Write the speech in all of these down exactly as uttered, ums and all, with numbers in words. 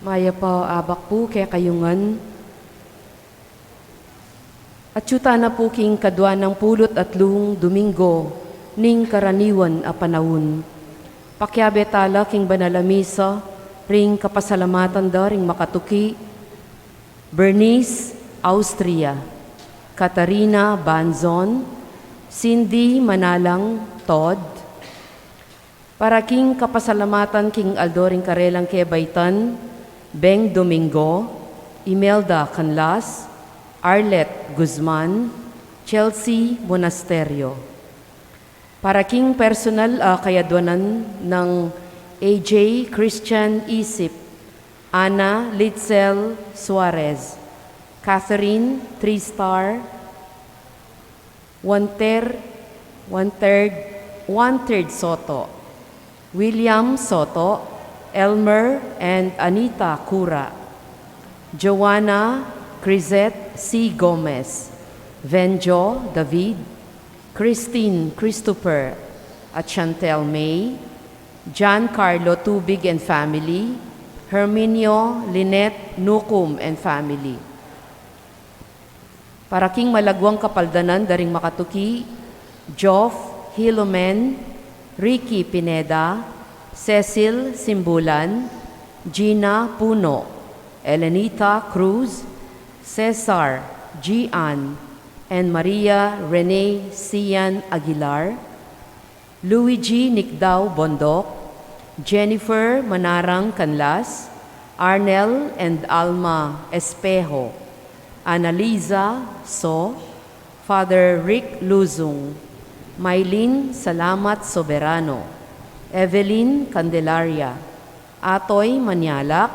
Mayap a abak pu kekayu ngan. Atyu tana pu king kadwa nang pulu't atlung Domingo ning karaniwan a panaun. Pakiabe tala king banal a misa ring kapasalamatan da ring makatuki, Bernice, Austria, Katarina Banzon, Cindy Manalang Todd, para king kapasalamatan king aldo ring karelang kebaitan, Beng Domingo, Imelda Canlas, Arlette Guzman, Chelsea Monasterio. Para king personal a kayadwanan nang A J Christian Isip, Ana Litzel Suarez, Catherine Tristar, Wanter, Wanter, Wanter Soto, William Soto, Elmer and Anita Cura, Joanna Crisette C. Gomez, Venjo David, Christine Christopher at Chantel May, John Carlo Tubig and family, Herminio Lynette Nucum and family. Para king malaguang kapaldanan da ring makatuki, Geoff Hilomen, Ricky Pineda, Cecil Simbulan, Gina Puno, Elenita Cruz, Cesar Gian, and Maria Rene Sian Aguilar, Luigi Nicdao Bondoc, Jennifer Manarang Canlas, Arnel and Alma Espejo, Annalisa So, Father Rick Luzung, Mylene Salamat Soberano, Evelyn Candelaria, Atoy Manialak,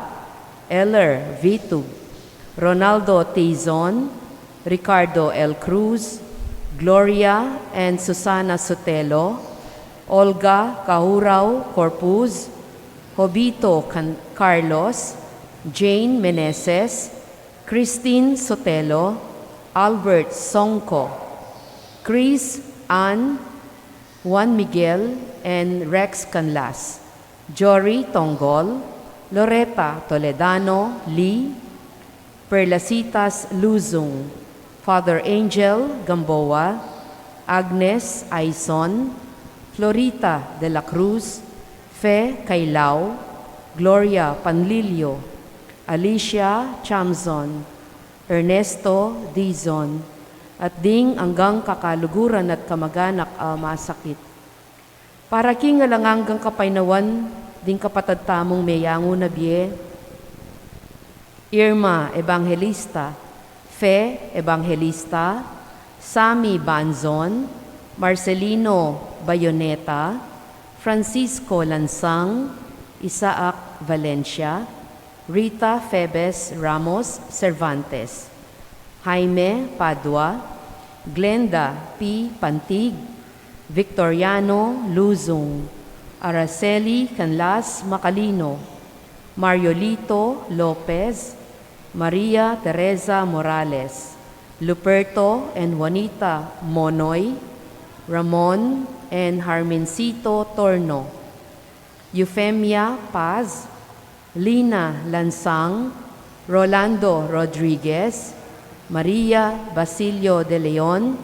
Eller Vitug, Ronaldo Tizon, Ricardo L. Cruz, Gloria and Susana Sotelo, Olga Kahurao Corpuz, Jovito Can-, Carlos, Jane Meneses, Christine Sotelo, Albert Songco, Chris Ann, Juan Miguel and Rex Canlas, Jory Tonggol, Loretta Toledano Lee, Perlasitas Luzung, Father Angel Gamboa, Agnes Aison, Florita de la Cruz, Fe Cailao, Gloria Panlilio, Alicia Chamzon, Ernesto Dizon, at ding anggang kakaluguran at kamaganak a masakit. Para king alang anggang kapaynawan ding kapatad tamung meyangu na bie, Irma Evangelista, Fe Evangelista, Sammy Banzon, Marcelino Bayoneta, Francisco Lansang, Isaac Valencia, Rita Febes Ramos Cervantes, Jaime Padua, Glenda P. Pantig, Victoriano Luzung, Araceli Canlas Macalino, Mariolito Lopez, Maria Teresa Morales, Luperto and Juanita Monoy, Ramon and Harmencito Torno, Eufemia Paz, Lina Lansang, Rolando Rodriguez, Maria Basilio de Leon,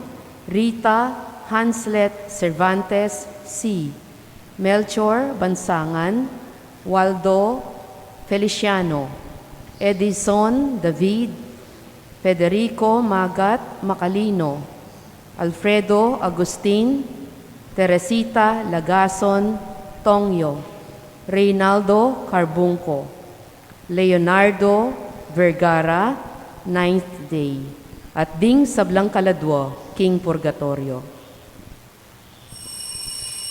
Rita Hanslet Cervantes C., Melchor Bansangan, Waldo Feliciano, Edison David, Federico Magat Macalino, Alfredo Agustin, Teresita Lagason Tongyo, Reynaldo Carbunco, Leonardo Vergara, Ninth Day, at ding sablang kaladua king purgatorio.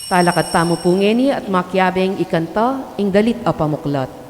Talakad tamu pu ngeni at makiabeng ikanta ing dalit a pamuklat.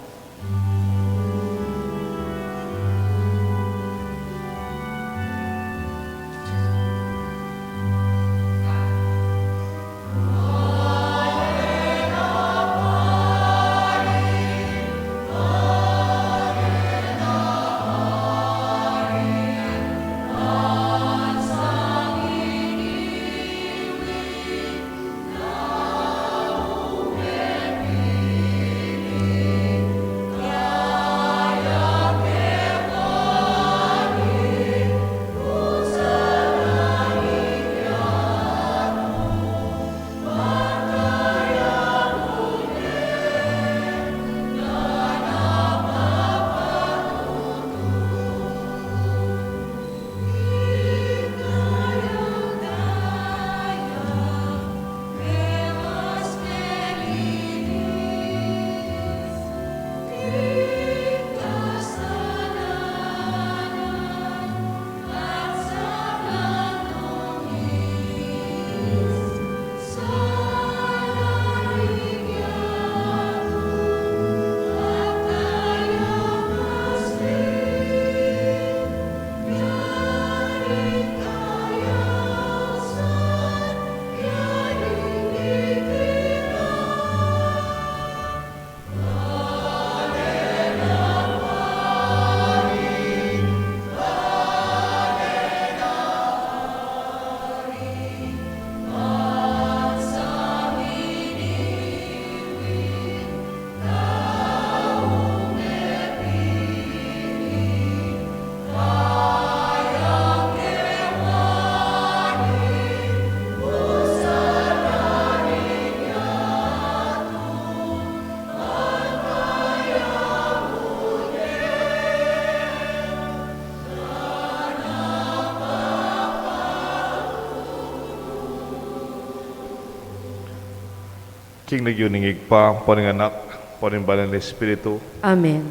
King lagyu ning Ibpa, ampo ning Anak, ampo ning Banal a Espiritu. Amen.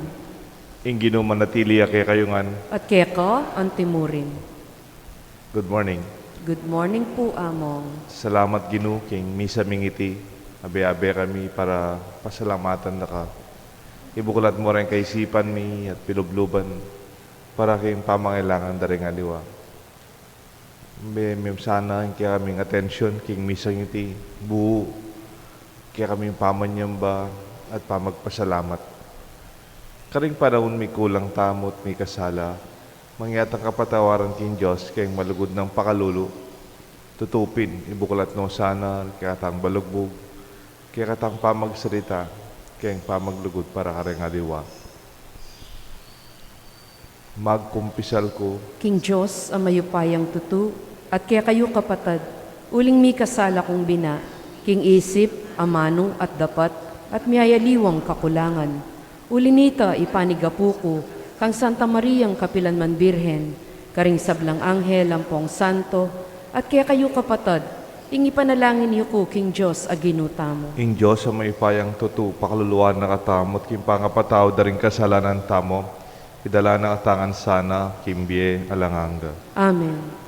Ing Ginu manatili ya kekayu ngan. At keka antimurin. Good morning. Good morning pu, Among. Salamat, Ginu, king misa ming iti. Abe-abe kami para pasalamatan da ka. Ibuklat mu reng kaisipan mi at pilubluban para king pamangailangan da ring aliwa. Be, mem sana ing kekaming atensyon king misang iti, bu kekaming pamanyamba at pamagpasalamat. Karing panaun mikulang tamu at mikasala, mangyatang kapatawaran king Dios keng malugud nang pakalulu. Tutu pin, ibuklat no sana kekatang balugbug, kekatang pamagsalita, keng pamaglugud para kareng aliwa. Magkumpisal ku king Dios a mayupayang tutu, at kekayu kapatad, uling mikasala kung bina, king isip, amanu at dapat, at miyayaliwang kakulangan. Uli nita, ipanigapu ku kang Santa Mariang kapilan man Birhen, karing sablang anghel ampong santo, at kekayu kapatad, ing ipanalangin yu ku king Dios a Ginu tamu. Ing Dios a mayupayang tutu, pakaluluan na katamu at king pangapatawad da ring kasalanan tamu, idala na katamu ngan sana king bie alang angga. Amen.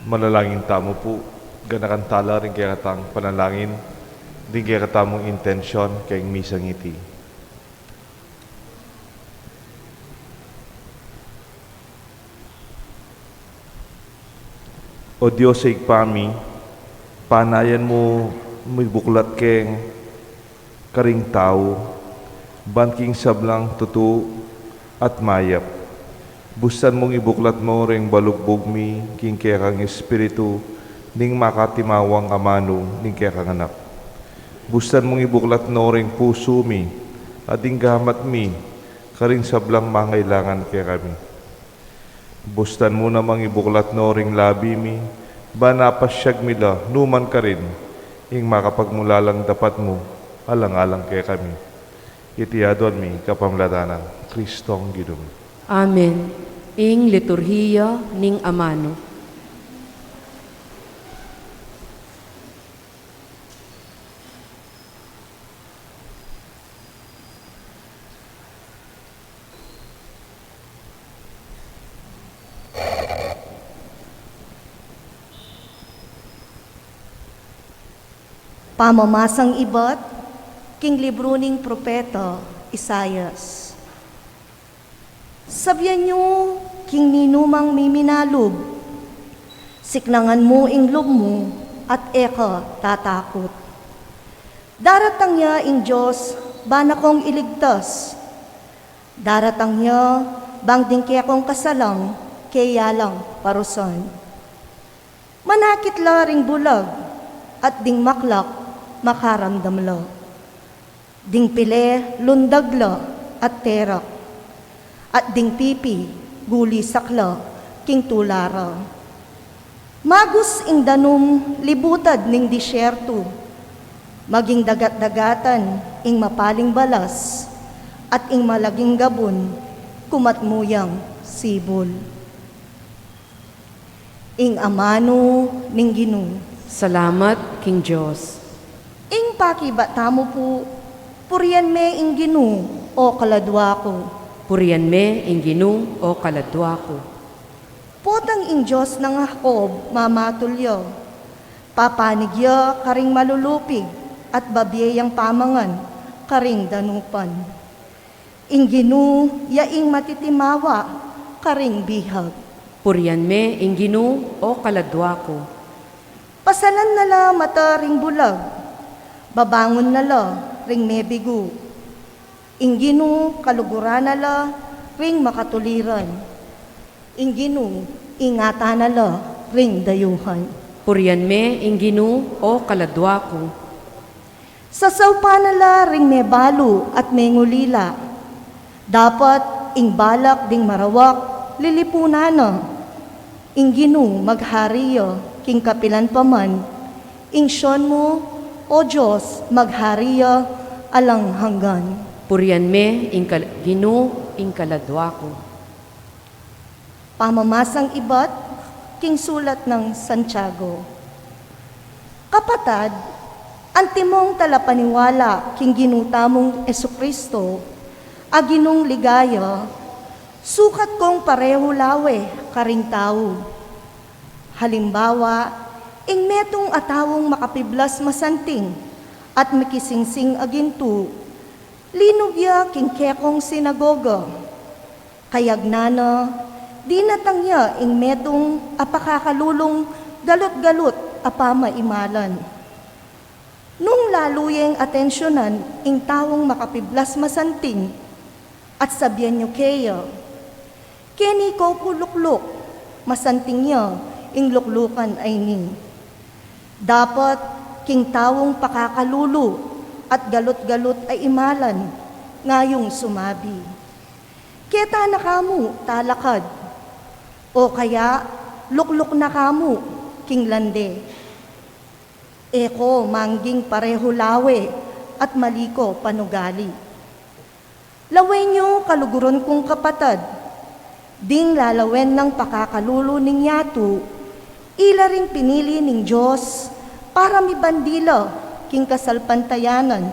Manalangin tamu pu, ganakan tala ring kekatang panalangin, ding kekatamung intensyon keng misang iti. O Dios a Ibpa mi, panayan mu mibuklat keng karing tau, ban king sablang tutu at mayap. Bustan mung ibuklat mu ring balugbug mi king kekang espiritu, ning makatimawang amanu ning kekang anak. Bustan mung ibuklat mu ring pusu mi, at ding gamat mi, karing sablang mangailangan kekami. Bustan mu namang ibuklat no ring labi mi, ban apasyag mi la numan karin, ing makapagmulalang dapat mu, alang-alang kekami. Iti aduan mi kapamilatan nang Kristong Ginu mi. Amen. Ing liturhiya ning amanu. Pamamasang ibat king libru ning propeta Isaias. Sabian yu king ninumang miminalub, siknangan mu ing lub mu at e ka tatakut. Daratang ya ing Dios, bana kong iligtas. Daratang ya bang ding kekong kasalang keya lang parusan. Manakit la ring bulag, at ding maklak makaramdam la. Ding pile lundag la at terak, at ding pipi gulisak la king tula ra. Magus ing danum libutad ning disyertu, maging dagat-dagatan ing mapaling balas, at ing malaging gabun kumatmu yang sibul. Ing amanu ning Ginu. Salamat king Dios. Ing pakibat tamu pu, purian me ing Ginu, o kaladua ku. Purian me ing Ginu, o kaladua ku. Potang ing Dios nang Jacob mamatul ya. Papanig ya karing malulupig at babie yang pamangan karing danupan. Ing Ginu ya ing matitimawa karing bihag. Purian me ing Ginu, o kaladua ku. Pasalan na la mata ring bulag, babangun na la ring mebigu. Ing Ginu kaluguran na la ring makatuliran. Ing Ginu ingatan na la ring dayuhan. Purian me ing Ginu, o kaladua ku. Sasaupan na la ring mebalu at mengulila. Dapat ing balak ding marawak lilipunan na. Ing Ginu maghari ya king kapilan pa man. Ing Sion mu, o Dios, maghari ya alang angga. Purian me ing kal-, Ginu, ing kaladua ku. Pamamasang ibat king sulat nang Santiago. Kapatad, antimong talapaniwala king Ginu tamung Jesucristo, a Ginung ligaya, sukat kong parehu lawe karing tau. Halimbawa, ing metung a taung makapiblas masanting at mikisingsing a gintu, linub ya king kekong sinagoga. Kayagnan na, dinatang ya ing metung a pakakalulung galut-galut a pamaimalan. Nung lalu yeng atensyonan ing taung makapiblas masanting, at sabian yu keya, "Keni ko pu lukluk, masanting ya ing luklukan a ini." Dapat king taung pakakalulu at galut-galut a imalan ngayung sumabi, "Keta na kamu talakad," o kaya, "Lukluk na kamu king lande." E ko mangging parehu lawe at mali ko panugali. Lawen yu, kaluguran kung kapatad, ding lalawen nang pakakalulu ning yatu, ila ring pinili ning Dios para mibandi la king kasalpantayanan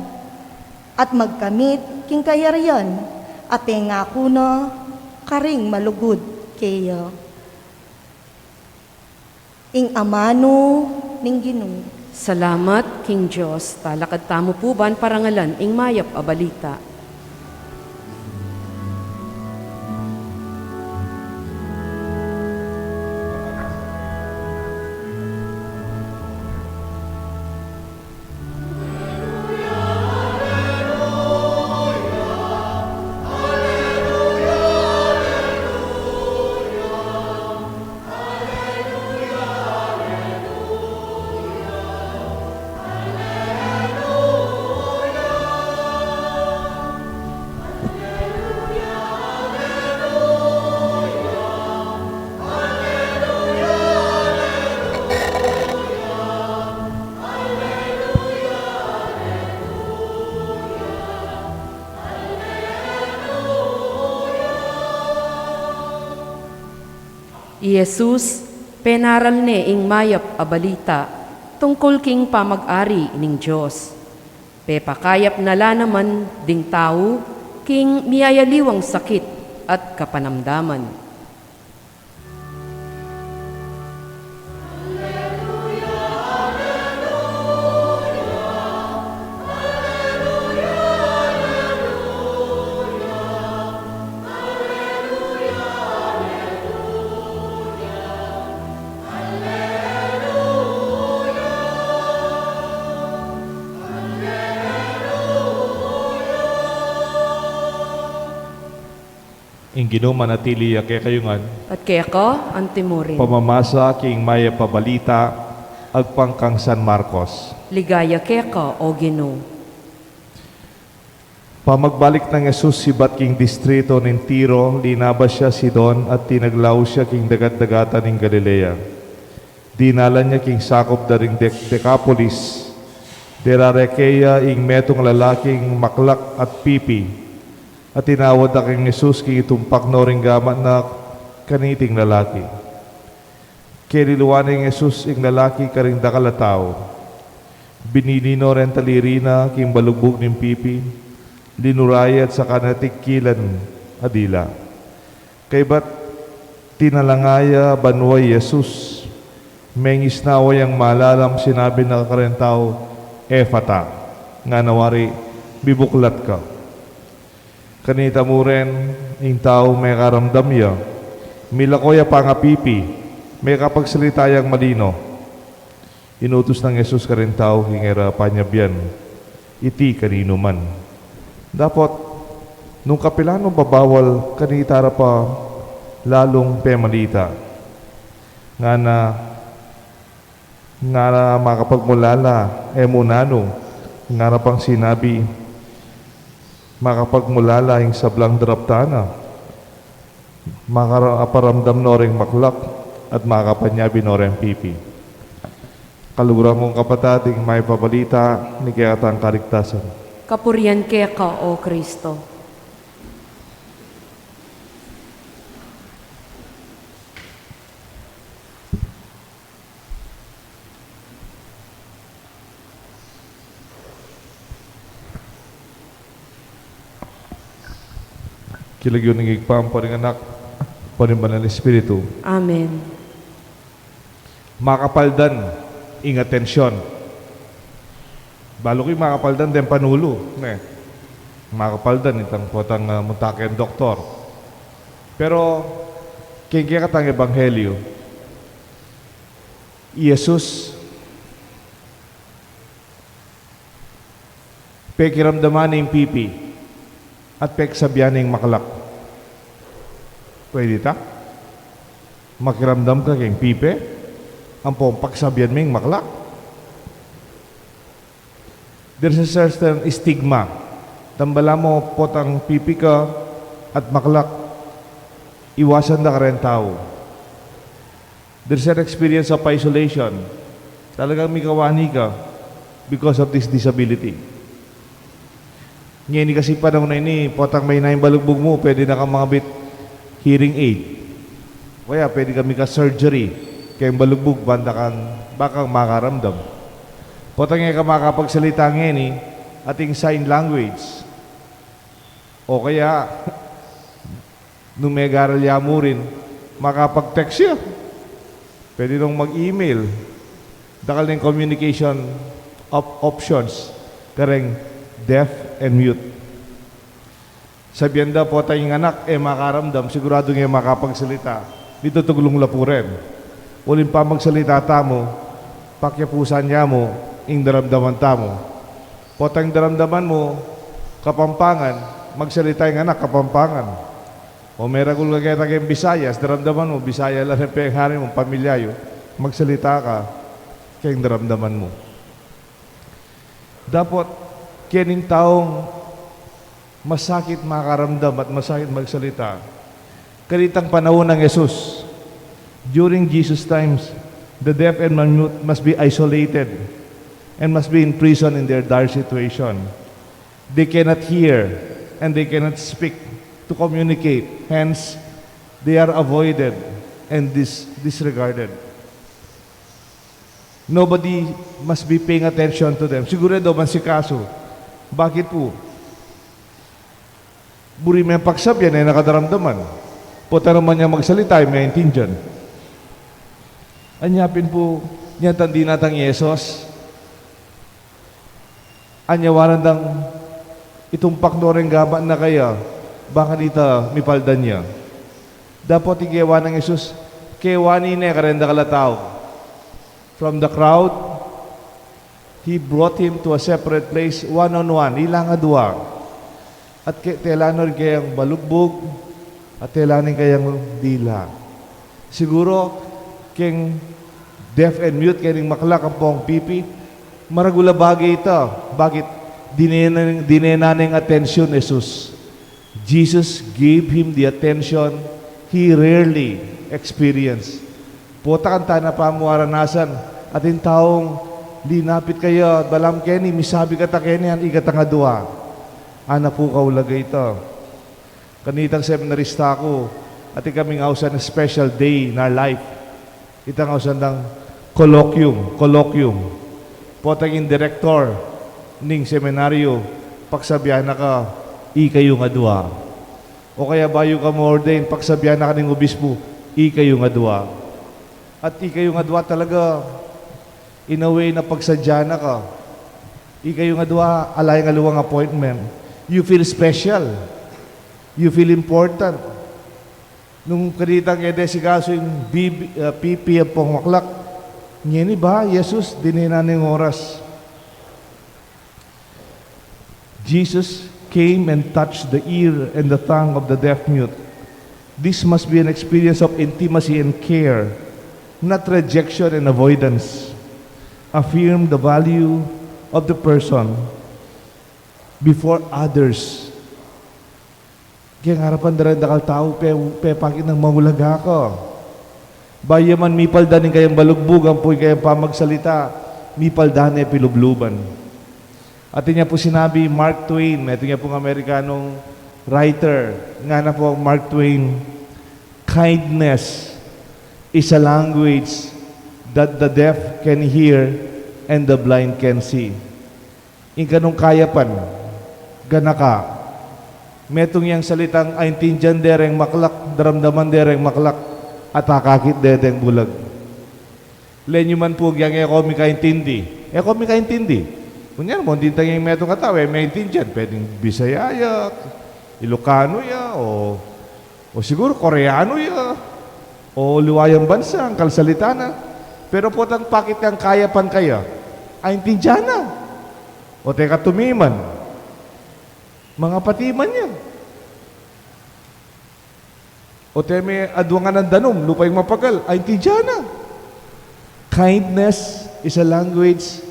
at magkamit king kayarian a pengaku na karing malugud keya. Ing amanu ning Ginu. Salamat king Dios. Talakad tamu pu ban parangalan ing mayap a balita. I Jesus, penaral ne ing mayap a balita tungkul king pamag-ari ning Dios. Pepakayap na la naman ding tau king miyayaliwang sakit at kapanamdaman. Ing Ginu manatili ya kekayu ngan. At keka antimurin. Pamamasa king mayap a balita agpang kang San Marcos. Ligaya keka, O Ginu. Pamagbalik nang Jesus ibat king distrito ning Tiro, linabas ya Sidon at tinaglaus ya king dagat-dagatan ning Galilea. Dinalan ya king sakup da ring Dec-, Decapolis. Derareke ya ing metung lalaking maklak at pipi, at tinawad da kang Jesus king itumpak no ring gamat na kaniting lalaki. Keliluan neng Jesus ing lalaki karing dakal a tau. Binili no reng taliri na king balugbug ning pipi, linura ya at saka na tigkilan a dila. Kaybat tinalanga ya banua i Jesus, mengisnawa yang malalam, sinabi na kareng tau, "Efata," ngana wari, "Mibuklat ka." Kanita mu rin, ing tau mekaramdam ya, milako ya pangapipi, mekapagsalita yang malino. Inutus nang Jesus kareng tau king e ra panyabian iti kaninuman. Dapot, nung kapilan no babawal, kanita ra pa lalung pemalita. Ngana, ngana makapagmulala, e mu nanu, ngana pang sinabi, makapagmulala ing sablang daraptan na. Makara-, aparamdam no ring maklak at makapanyabi no ring pipi. Kaluguran kung kapatad, ing mayap a balita ning kekatang kaligtasan. Kapurian keka, O Kristo. King lagyu ning Ibpa, ampo ning Anak, ampo ning Banal Espiritu. Amen. Makapaldan ing atensyon. Balu ku ing makapaldan deng panulu, ne? Makapaldan itang potang, ah, munta keng doktor. Pero, king kekatang ebanghelyo, i Jesus, pekiramdaman ne ing pipi at peksabian ne ing maklak. Pwede ta? Makiramdam ka king pipi, ampo pagsabian me ing maklak. There's a certain stigma. Dang balamu potang pipi ka at maklak, iwasan da kareng tau. There's an experience of isolation. Talagang mikawani ka because of this disability. Ngeni kasi panahun a ini, potang maina ing balugbug mu, pwede na kang mangabit hearing aid. O kaya pwede kang mika-surgery keng balugbug, ban da kang, ba kang makaramdam. Potang e ka makapagsalita ngeni, ating sign language. O kaya, nung megaral ya mu rin, makapag-text ya. Pwede nong mag-email. Dakal ning communication op-, options kareng deaf and mute. Sabian da, potang ing anak e makaramdam, siguradung e makapagsalita. Mitutuglung la pu rin. Uling pamagsalita tamu, pakiapusan ya mu ing daramdaman tamu. Potang daramdaman mu Kapampangan, magsalita ing anak Kapampangan. O meragul ka keta keng Bisaya, daramdaman mu Bisaya la ring pengari mu, pamilya yu, magsalita ka keng daramdaman mu. Dapot, keng taung masakit makaramdam at masakit magsalita. Kanitang panaun nang Jesus, during Jesus' times, the deaf and mute must be isolated and must be imprisoned in their dire situation. They cannot hear and they cannot speak to communicate. Hence, they are avoided and dis-, disregarded. Nobody must be paying attention to them. Sigurado maasikaso. Bakit pu? Buri meng pagsabian, e na kadaramdaman. Potang naman yang magsalita, e maintindian. Anya pin pu, nya tang dinatang Jesus. Anya wanan dang itumpak no reng gamat na kaya, bang kanita mipaldan ya. Dapot ing kewa nang Jesus, kewani ne kareng dakal a tau. From the crowd, he brought him to a separate place, one on one, ilang adua. At ke-, tela no ring kayang balugbug, at tela no ring kayang dila. Siguro, keng deaf and mute, keng maklak ampong pipi, maragul a bage ita. Bakit? Dine na, dine na ning atensyon Jesus. Jesus gave him the attention he rarely experienced. Potang kanita na pa mu aranasan, atin taung linapit kaya, balam keni, misabi kata keni, ikatang adua. Ana pu kaulaga ita. Kanitang seminarista ku, atin kaming ausan a special day in our life. Itang ausan dang colloquium, colloquium. Potang ing direktor ning seminaryo, pagsabian na ka, ikayung adua. O kaya bayu ka ma-ordain, pagsabian na ka ning obispo, ikayung adua. At ikayung adua talaga, in a way na pagsadya na ka. Ikayung adua, ala yang aliwang appointment. You feel special. You feel important. Nung kanitang e de asikaso ing bib-, ah, pipi ampong maklak, ngeni ba, Jesus, dine na ning oras. Jesus came and touched the ear and the tongue of the deaf mute. This must be an experience of intimacy and care, not rejection and avoidance. Affirm the value of the person before others. Keng arapan da reng dakal tau, pe-, pepakit nang maulaga ka. Bayu ya man mipaldan ing kayang balugbug, ampo ing kayang pamagsalita, mipaldan ne pilubluban. Atin ya pu sinabi Mark Twain, atin ya pung Amerikanong writer, ngana pu Mark Twain, "Kindness is a language that the deaf can hear and the blind can see." Ing kanung kayapan, ganaka. Metung yang salitang aintindian de reng maklak, daramdaman de reng maklak, at akakit de deng bulag. Lenyu man pu yang e ko mikaintindi. E ko mikaintindi. Kunyan, mo, dintang yang metung a tau, e, maintindian. Pwedeng Bisaya ya, Ilocano ya, o O siguro, Koreano ya, o liwa yang bansa, ang kalsalita na. Pero potang pakit yang kayapan kaya, aintindian na. O teka tumiman, mangapati man ya. O teme adwa ngan a danum, lupa yang mapagal, aintindian na. Kindness is a language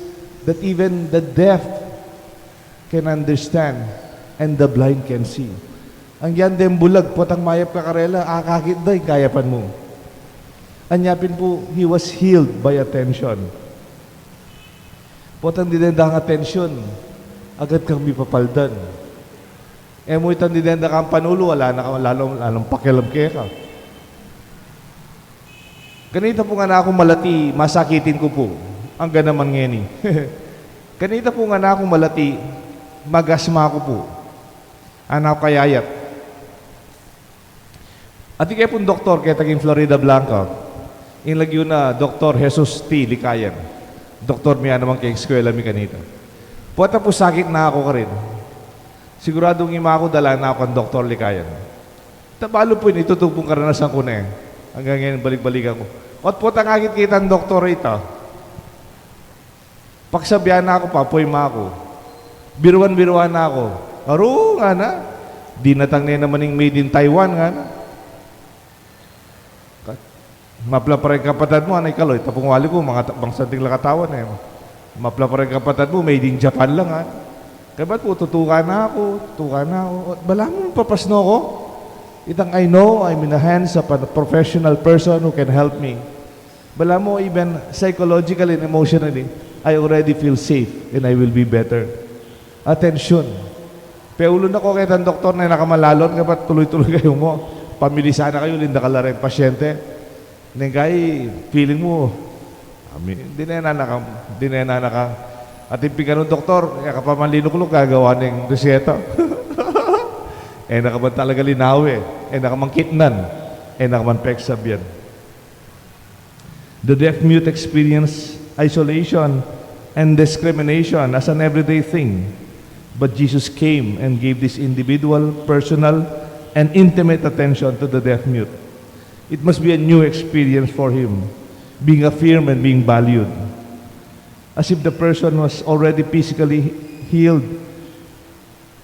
that even the deaf can understand and the blind can see. Ang yan deng bulag, potang mayap ka karela, akakit da ing kayapan mu. Anya pin pu, he was healed by attention. Potang dine dang atensyon, agad kang mipapaldan. E mu itang dine dang panulu, ala na ka, lalo, lalung pakialam keka. Kanita pung anak kung malati, masakitin ku pu. Angga naman ngeni. Kanita pung anak kung malati, mag-asma ku pu. Anak ku kayayat. Atin ke pung doktor keta king Floridablanca. Ing lagyu na Doktor Jesus T. Likayan. Doktor mi ya naman keng eskwela mi kanita. Pota pu sakit na aku karin. Siguradung ima ku dalan na aku kang Doktor Likayan. Tabalu pu ini, tutu pung karanasan ku ne. Anggang ngeni balik-balikan ku. Ot pota ngakit ke itang doktor a ita, paksabian na ku pa pu, ima ku. Biruan-biruan na ku. Aru, ngana. Dinatang ne naman ing made in Taiwan, ngana. Ka-, mapla pa ring kapatad mu, anay kaloy, tapung wali ku, mga ta-, bang santing la katawan e. Mapla pa ring kapatad mu, made in Japan la, ngana. Kaybat pu, tutukan na ku, tutukan na ku. Balamu papasno ku. Itang, I know I'm in the hands of a professional person who can help me. Balamu, even psychologically and emotionally, I already feel safe and I will be better. Atensyon. Peulun na ku ketang doktor, ne, na ka malalon, kaybat tuloy-tuloy kayu mu. Pamilisan na kayu, linda ka la reng pasyente. Neng kai, feeling mu, ami, dinenan na ka, dinenan na ka. Atin pin kanung doktor, e ka pa man linukluk, gagawa neng reseta. E na ka man talaga linawe, e na ka man kitnan, e na ka man peksabian. The deaf-mute experience isolation and discrimination as an everyday thing. But Jesus came and gave this individual, personal, and intimate attention to the deaf-mute. It must be a new experience for him, being affirmed and being valued. As if the person was already physically healed,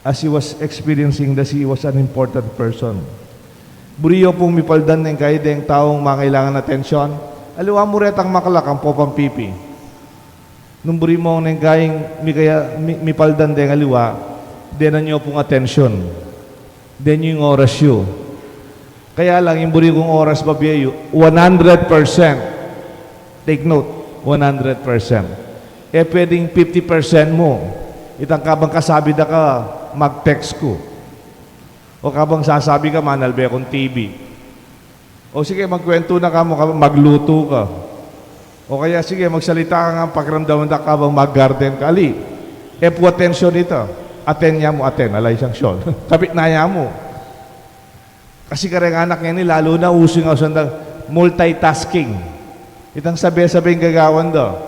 as he was experiencing that he was an important person. Buri yu pung mipaldan neng kai deng taung mangailangan atensyon. Aliwa mu retang makalak ampo pampipi. Nung buri mung neng kaing mikaya, mi-, mipaldan deng aliwa, denan yu pung atensyon. Deng yu ing oras yu. Kaya lang, ing buri kung oras, babie yu, one hundred percent. Take note, one hundred percent. E pwedeng fifty percent mu. Itang kabang kasabi da ka, mag-text ku. O kabang sasabi ka, manalbe kung T V. O sige, magkwentu na ka mu, kabang maglutu ka. O kaya sige, magsalita ka nga, pakiramdaman da kabang mag-garden ka. Ali, e pu atensyon ita. Aten ya mu, aten, ala isang syon. Kapit na ya mu. Kasi kareng anak ngeni, lalu na usu ing ausan da multitasking. Itang sabe-sabe ing gagawan da.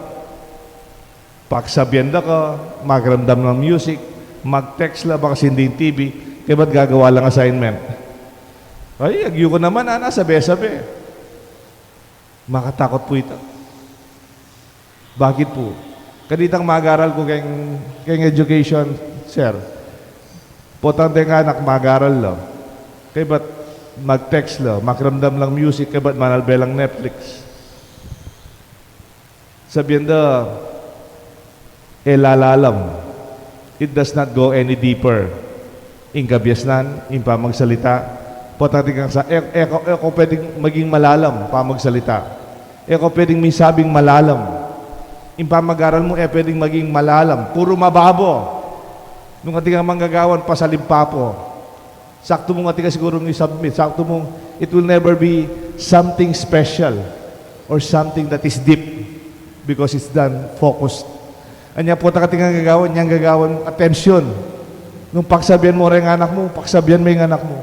Paksabian da ka, magramdam lang music, mag-text la, baka sinding T V, kaybat gagawa lang assignment. Ay, agyu ku naman, ana, sabe-sabe. Makatakut pu ita. Bakit pu? Kanitang mag-aral ku keng, keng education, sir. Potang deng anak mag-aral la. Kaybat mag-text la, makiramdam lang music, kaybat manalbe lang Netflix. Sabian da, e lalalam. It does not go any deeper. Ing kabiasnan, ing pamagsalita. Potang atin kang sa, e, e ko, e ko pwedeng maging malalam, pamagsalita. E ko pwedeng misabing malalam. Ing pamag-aral mu, e pwedeng maging malalam. Puro mababo. Nung atin kang manggagawan, pasalimpa pu. Saktu mung atin ka sigurung i-submit. Saktu mung it will never be something special or something that is deep because it's done focused. Anya potang atin kang gagawan, nyang gagawan atensyon. Nung paksabian mu reng anak mu, paksabian me ing anak mu.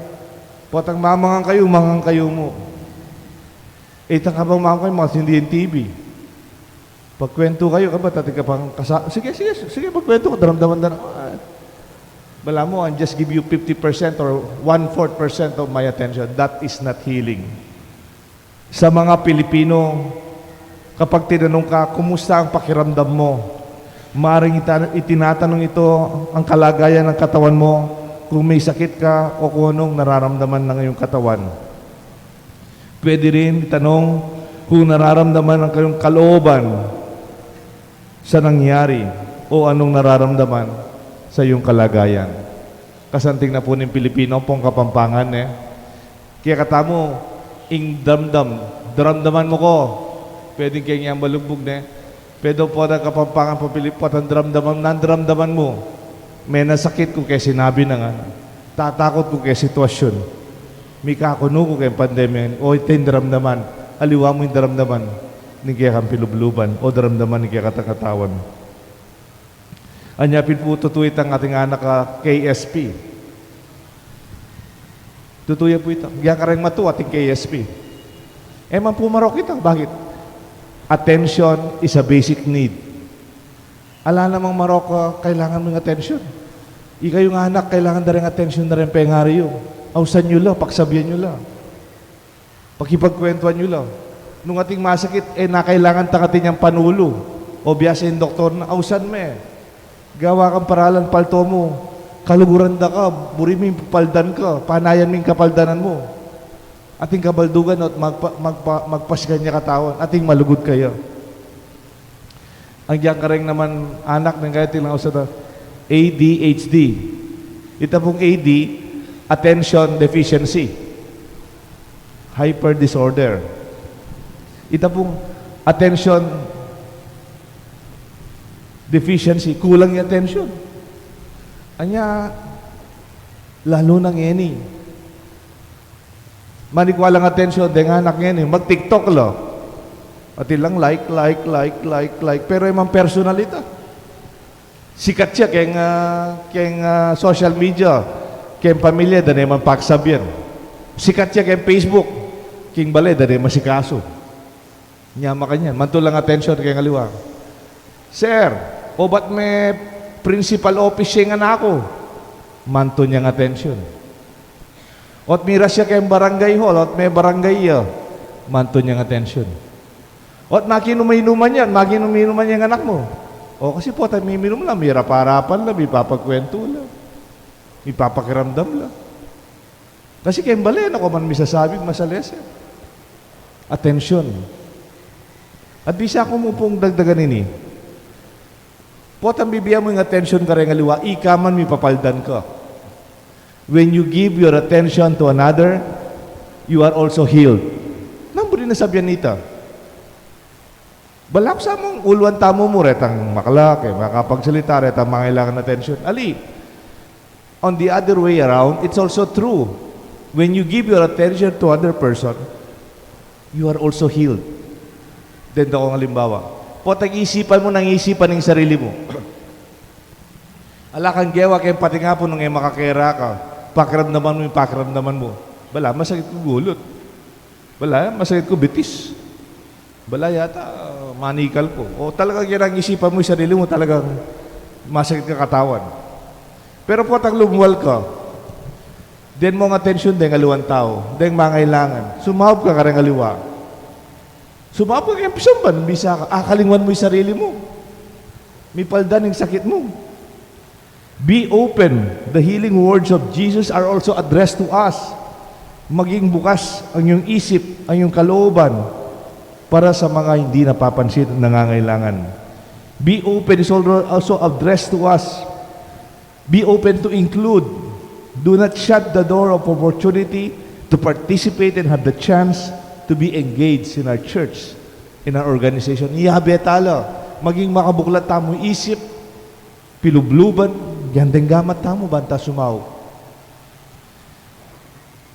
Potang mamangan kayu, mangan kayu mu. E, itang kabang mamangan kayu, makasindi ing T V. Pagkwentu kayu, kaybat atin ka pang kasa-, sige, sige, sige, pagkwentu ka, daramdaman da na. Ah, balamu, I just give you fifty percent or one-fourth percent of my attention. That is not healing. Sa mga Pilipino, kapag tinanong ka, "Kumusta ang pakiramdam mo?" Maring ita-, itinatanong ito ang kalagayan ng katawan mo, kung may sakit ka o kung anong nararamdaman ng iyong katawan. Pwede rin itanong kung nararamdaman ang kayong kalooban sa nangyari o anong nararamdaman sa iyong kalagayan. Kasanting na pu ning Pilipino pung Kapampangan, e. Kaya katamu, ing damdam, daramdaman mu ko, pwedeng keng yang balugbug, ne? Pwede pu ata Kapampangan, papili pu ata daramdaman, nandaramdaman mu. Menasakit ku keng sinabi na nga. Tatakut ku keng sitwasyun. Mikakunu ku keng pandemya, o ita ing daramdaman, aliwa mu ing daramdaman ning kekang pilubluban, o daramdaman ning kekatang katawan. Anya pin pu tutu itang ating anak a K S P. Tutu ya pu ita. Gaya kareng matu ating K S P. E man pu marok ita. Bakit? Attention is a basic need. Ala namang marok a kailangan mung attention. Ikayu ngan anak, kailangan da reng attention da reng pengari yu. Ausan yu la, paksabian yu la. Pakipagkwentuan yu la. Nung ating masakit, e na kailangan ta kati nyang panulu. O biasa ing doktor na, ausan me. Gawa kang paralan palto mu. Kaluguran da ka, buri ming paldan ka, panayan ming kapaldanan mu. Ating kabaldugan ot magpa-, magpa-, magpasikan ya katawan, ating malugud kaya. Agyang kareng naman anak neng kaya tilang ausan da A D H D. Ita pung A D, attention deficiency. Hyper disorder. Ita pung attention deficiency, kulang ing attention. Anya, lalu na ngeni. Manikwa lang attention deng anak ngeni, mag-TikTok la. Atin lang like, like, like, like, like. Pero e man personal ita. Sikat ya keng, ah, keng, ah, social media, keng pamilya, da ne man paksabian. Sikat ya keng Facebook, keng bale, da ne masikasu. Nya makanyan, mantu lang attention keng aliwa. Sir, obat me principal office ya ing anak ku? Mantu nyang attention. Ot miras ya keng barangay hall, ot me barangay ya, mantu nyang attention. Ot makinum-inuman ya, makinum-inuman ya ing anak mu? O, kasi pota miminum la, mirap-arapan la, mipapagkwentu la, mipapakiramdam la. Kasi keng bale, e na ko man misasabi, masalese. Attention. At bisa ku mu pung dagdagan ini. Potang bibie mu ing attention kareng aliwa, ika man mipapaldan ka. When you give your attention to another, you are also healed. Nanu buri nasabian nita? Balaku sa mung uluan tamu mu retang makalak, e, makapagsalita, retang mangailangan attention. Ali, on the other way around, it's also true. When you give your attention to other person, you are also healed. Deng dakong alimbawa. Potang isipan mu nang isipan ing sarili mu. Ala kang gewa keng patingapu nung e makakera ka. Pakiramdaman mu ing pakiramdaman mu. Bala, masakit ku gulut. Bala, masakit ku bitis. Bala yata, manikal ku. O talagang yan ang isipan mu, sarili mu, talagang masakit ka katawan. Pero potang lumual ka, deng mung atensyon deng aliwang tau, deng mangailangan. Sumaup ka kareng aliwa. Sumaup ka keng pisamban, bisa ka, akalingwan mu ing sarili mu. Mipaldan ing sakit mu. Be open. The healing words of Jesus are also addressed to us. Maging bukas ang iyong isip, ang iyong kalooban para sa mga hindi napapansin at nangangailangan. Be open is also also addressed to us. Be open to include. Do not shut the door of opportunity to participate and have the chance to be engaged in our church, in our organization. Iyabe tala, maging makabuklat tamu isip, pilubluban, yan deng gamat tamu, banta sumaup.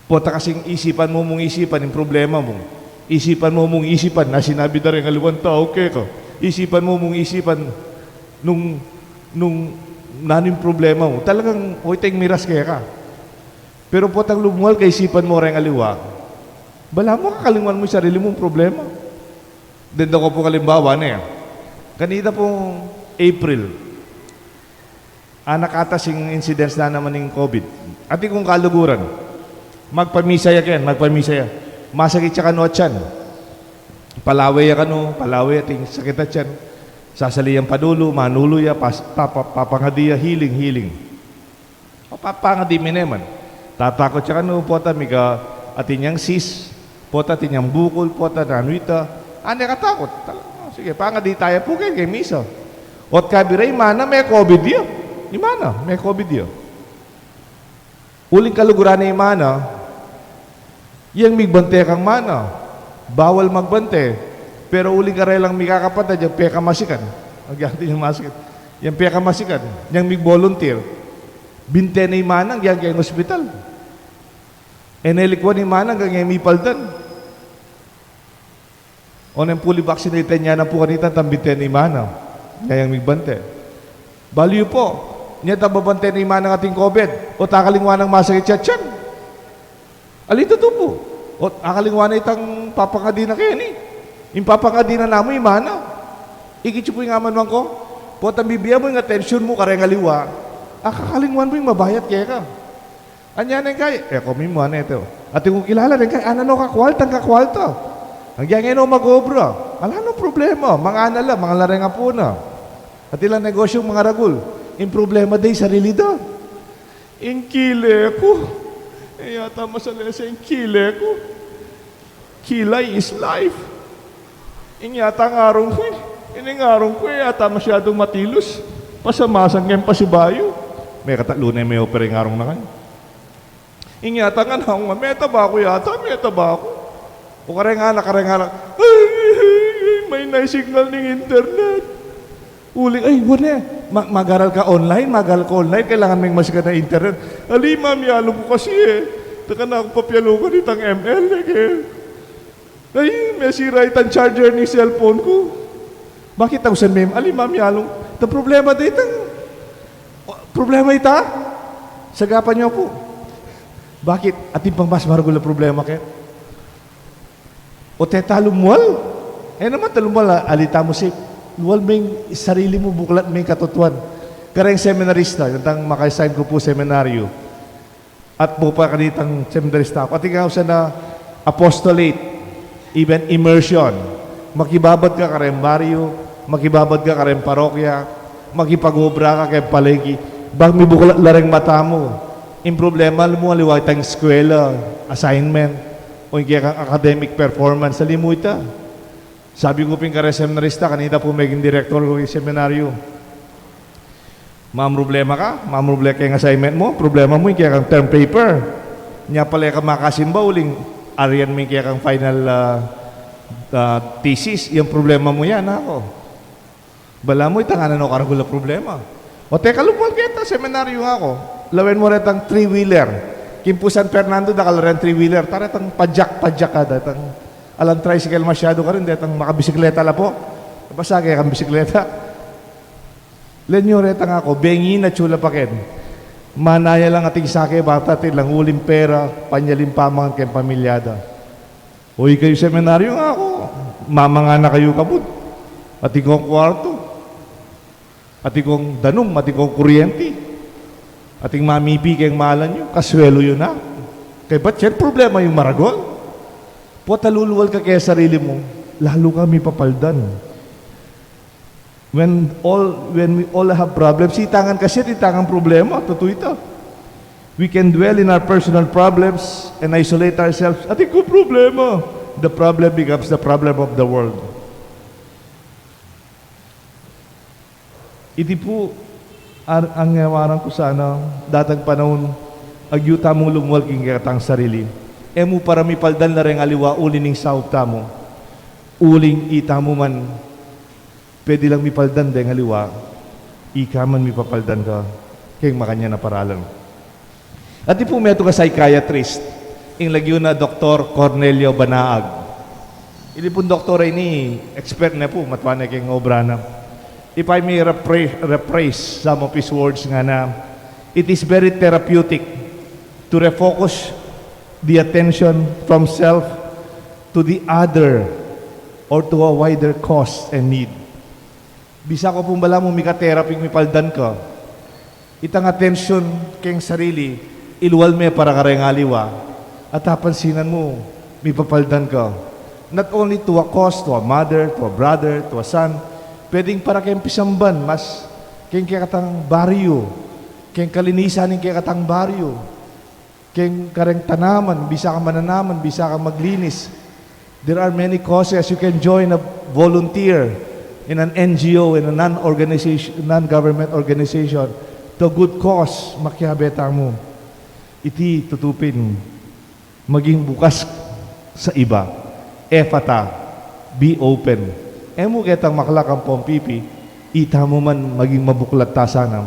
Pota kasing isipan mu mung isipan ing problema mu. Isipan mu mung isipan na sinabi da reng aliwang tau keka. Isipan mu mung isipan nung, nung nanu ing problema mu. Talagang, o, iteng miras keka. Pero potang lumual ka, isipan mu reng aliwa. Bala mu, kakalingwan mu ing sarili mung problema. Deng dako pung alimbawa, ne. Kanita pung April, anak atas ing incidence na naman ning COVID. Atin kung kaluguran. Magpamisa ya ken, magpamisa ya. Masakit ya kanu a tiyan. Palawe ya kanu, palawe ya, atin sakit a tiyan. Sasali yang panulu, manulu ya, pas-, papa-, papangadi ya, healing, healing. Papangadi mi ne man. Tatakut ya kanu, pota mika atin yang cyst, pota atin yang bukol, pota nanu ita. Ane katakut. Tal-, o, sige, pangadi taya pu keng misa. Ot kabira, imana me COVID ya. Imana, me COVID ya. Uling kaluguran ne imana, yang migbante kang mana, bawal magbante, pero uling karelang mikakapatad, yang pekamasikan, agyang atin yang masakit, yang pekamasikan, yang mig-volunteer, binte ne imana, agyang keng ospital. E ne likwan imana, agyang e mipaldan. O neng fully vaccinated, nya na pu kanita, tambinte ne imana, nya yang migbante. Balu yu pu, nya ta babante ne imana atin COVID, o ta kalingwan nang masakit ya tiyan. Ali tutu pu. O, akalingwan na itang papangadi na keni. Ing papangadi na namu, imana. Ikit yu pu ing amanuan ku. Potang bibie mu ing atensyon mu kareng aliwa, akakalingwan mu ing mabayat keka. Anya neng kai, e, komi mu ane te. Atin kung kilala neng kai, ana no kakwaltang kakwalta. Agyang e no mag-obra. Ala no problema, mangana la, mangala reng apu na. Atin lang negosyung mangaragul. Ing problema de ing sarili da. Ing kile ku. E yata masalese ing kile ku. Kilay is life. Ing yata ngarung ku, e. Ining ngarung ku, e yata masyadung matilus. Pasamasang keng pasibayu. Mekatlu ne me-opera ing ngarung na keni. Ing yata ngan haung, metaba ku yata, metaba ku. O kareng anak, kareng anak, ay, ay, ay, ay, maina ing signal ning internet. Uling, ay, wa ne. Ma-, mag-aral ka online, mag-aral ka online, kailangan meng masikat a internet. Ali, mamialung ku kasi e. Daka na kung papialungan itang M L e, ke. Ay, mesira itang charger ning cellphone ku. Bakit? Ausan me, ali, mamialung. Itang problema da itang, problema ita? Sagapan yu pu. Bakit? Atin pang mas maragul a problema ke. O teta lumwal? E naman ta lumwal, a, ali tamu si, lumwal me ing sarili mu, buklat me ing katutuan. Kareng seminarista, itang maka-assign ku pu seminaryo. At mu pa kanitang seminarista ku. Atin kang ausan a apostolate, even immersion. Makibabad ka kareng baryo, makibabad ka kareng parokya, makipag-obra ka keng palengki. Bang mibuklat la reng mata mu. Ing problema mu, aliwa itang eskwela, assignment, o ing kekang academic performance, ali mu ita. Sabi ku pin kareng seminarista, kanita pu meging direktor ku king seminaryo. Mamroblema ka, mamroblema keng assignment mu, problema mu ing kekang term paper. Nya pala e ka makasimba uling arian me ing kekang final, ah, ah, thesis, yang problema mu yan, ako. Balamu itang anan o karagul a problema. O teka, lumwal keta, seminaryo nga ako. Lawen mu retang three-wheeler. King pu San Fernando, dakal reng three-wheeler. Ta retang padyak-padyak a, detang alang tricycle masyadu karin, detang makabisikleta la pu. Basta kekang bisikleta. Len yu retang ako, bengi na, atyu la pa ken. Manaya lang ating sake, bata, atin lang uling pera, panyali ning pamangan keng pamilya da. O ikayu seminaryo, nga ako, mamangan na kayu kabud. Atin kong kwartu, atin kong danum, atin kong kuryenti, atin mamipi keng malan yu, kaswelu yu na. Kaybat yan, problema yung maragul. Pota luluwal ka keng sarili mu, lalu kang mipapaldan. When all, when we all have problems, ita ngan kasi, ita ngan problema, tutu ita. We can dwell in our personal problems and isolate ourselves. Atin kung problema. The problem becomes the problem of the world. Iti pu, ar-, ang ngawaran ku sana, datang panaun, agyu tamung lumwal king kekatang sarili. E mu para mipaldan la reng aliwa uling ning saup tamu. Uling ita mu man, pwede lang mipaldan deng aliwa, ika man mipapaldan ka keng makanyan a paralan. At iti pu metung a psychiatrist, ing lagyu na Doktor Cornelio Banaag. Ini pung doktor a ini, expert ne pu, matua ne keng obra na. If I may repra-, rephrase some of his words, ngana, it is very therapeutic to refocus the attention from self to the other or to a wider cause and need. Bisa ku pung balamu mika-therapy, mipaldan ka. Itang atensyon keng sarili, iluwal me para kareng aliwa. At apansinan mu, mipapaldan ka. Not only to a cause, to a mother, to a brother, to a son, pwedeng para keng pisamban, mas keng kekatang baryo, keng kalinisan ning kekatang baryo. Keng kareng tanaman, bisa kang mananaman, bisa kang maglinis. There are many causes. You can join a volunteer in an N G O, in a non-organization, non-government organization. To good cause, makiabe tamu. Iti tutu pin, maging bukas sa iba. Ephphatha, be open. E mu ketang maklak ampong pipi, ita mu man maging mabuklat ta sana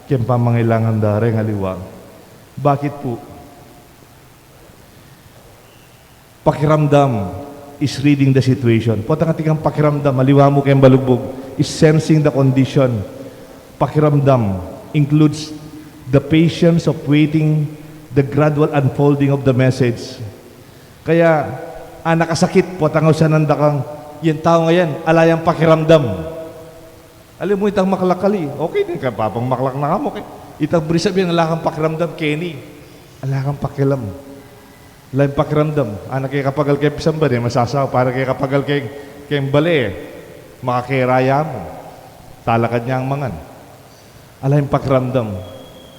keng pamangailangan da reng aliwa. Bakit pu? Pakiramdam is reading the situation. Potang atin kang pakiramdam, aliwa mu keng balugbug, is sensing the condition. Pakiramdam includes the patience of waiting the gradual unfolding of the message. Kaya, a, nakasakit, potang ausan nanda kang, yang tau ngayan, ala yang pakiramdam. Alam mu, itang maklak kali, okay ne, kapapang maklak na ka mu, okay. Itang brisa biang ala kang pakiramdam, keni. Ala kang pakialam. Ala yang pakiramdam. Anak ke kapagal ke pisamban, e masasawa, para ke kapagal ke, ke bale, makakeraya mu. Talakad yang mangan. Ala yang pakiramdam.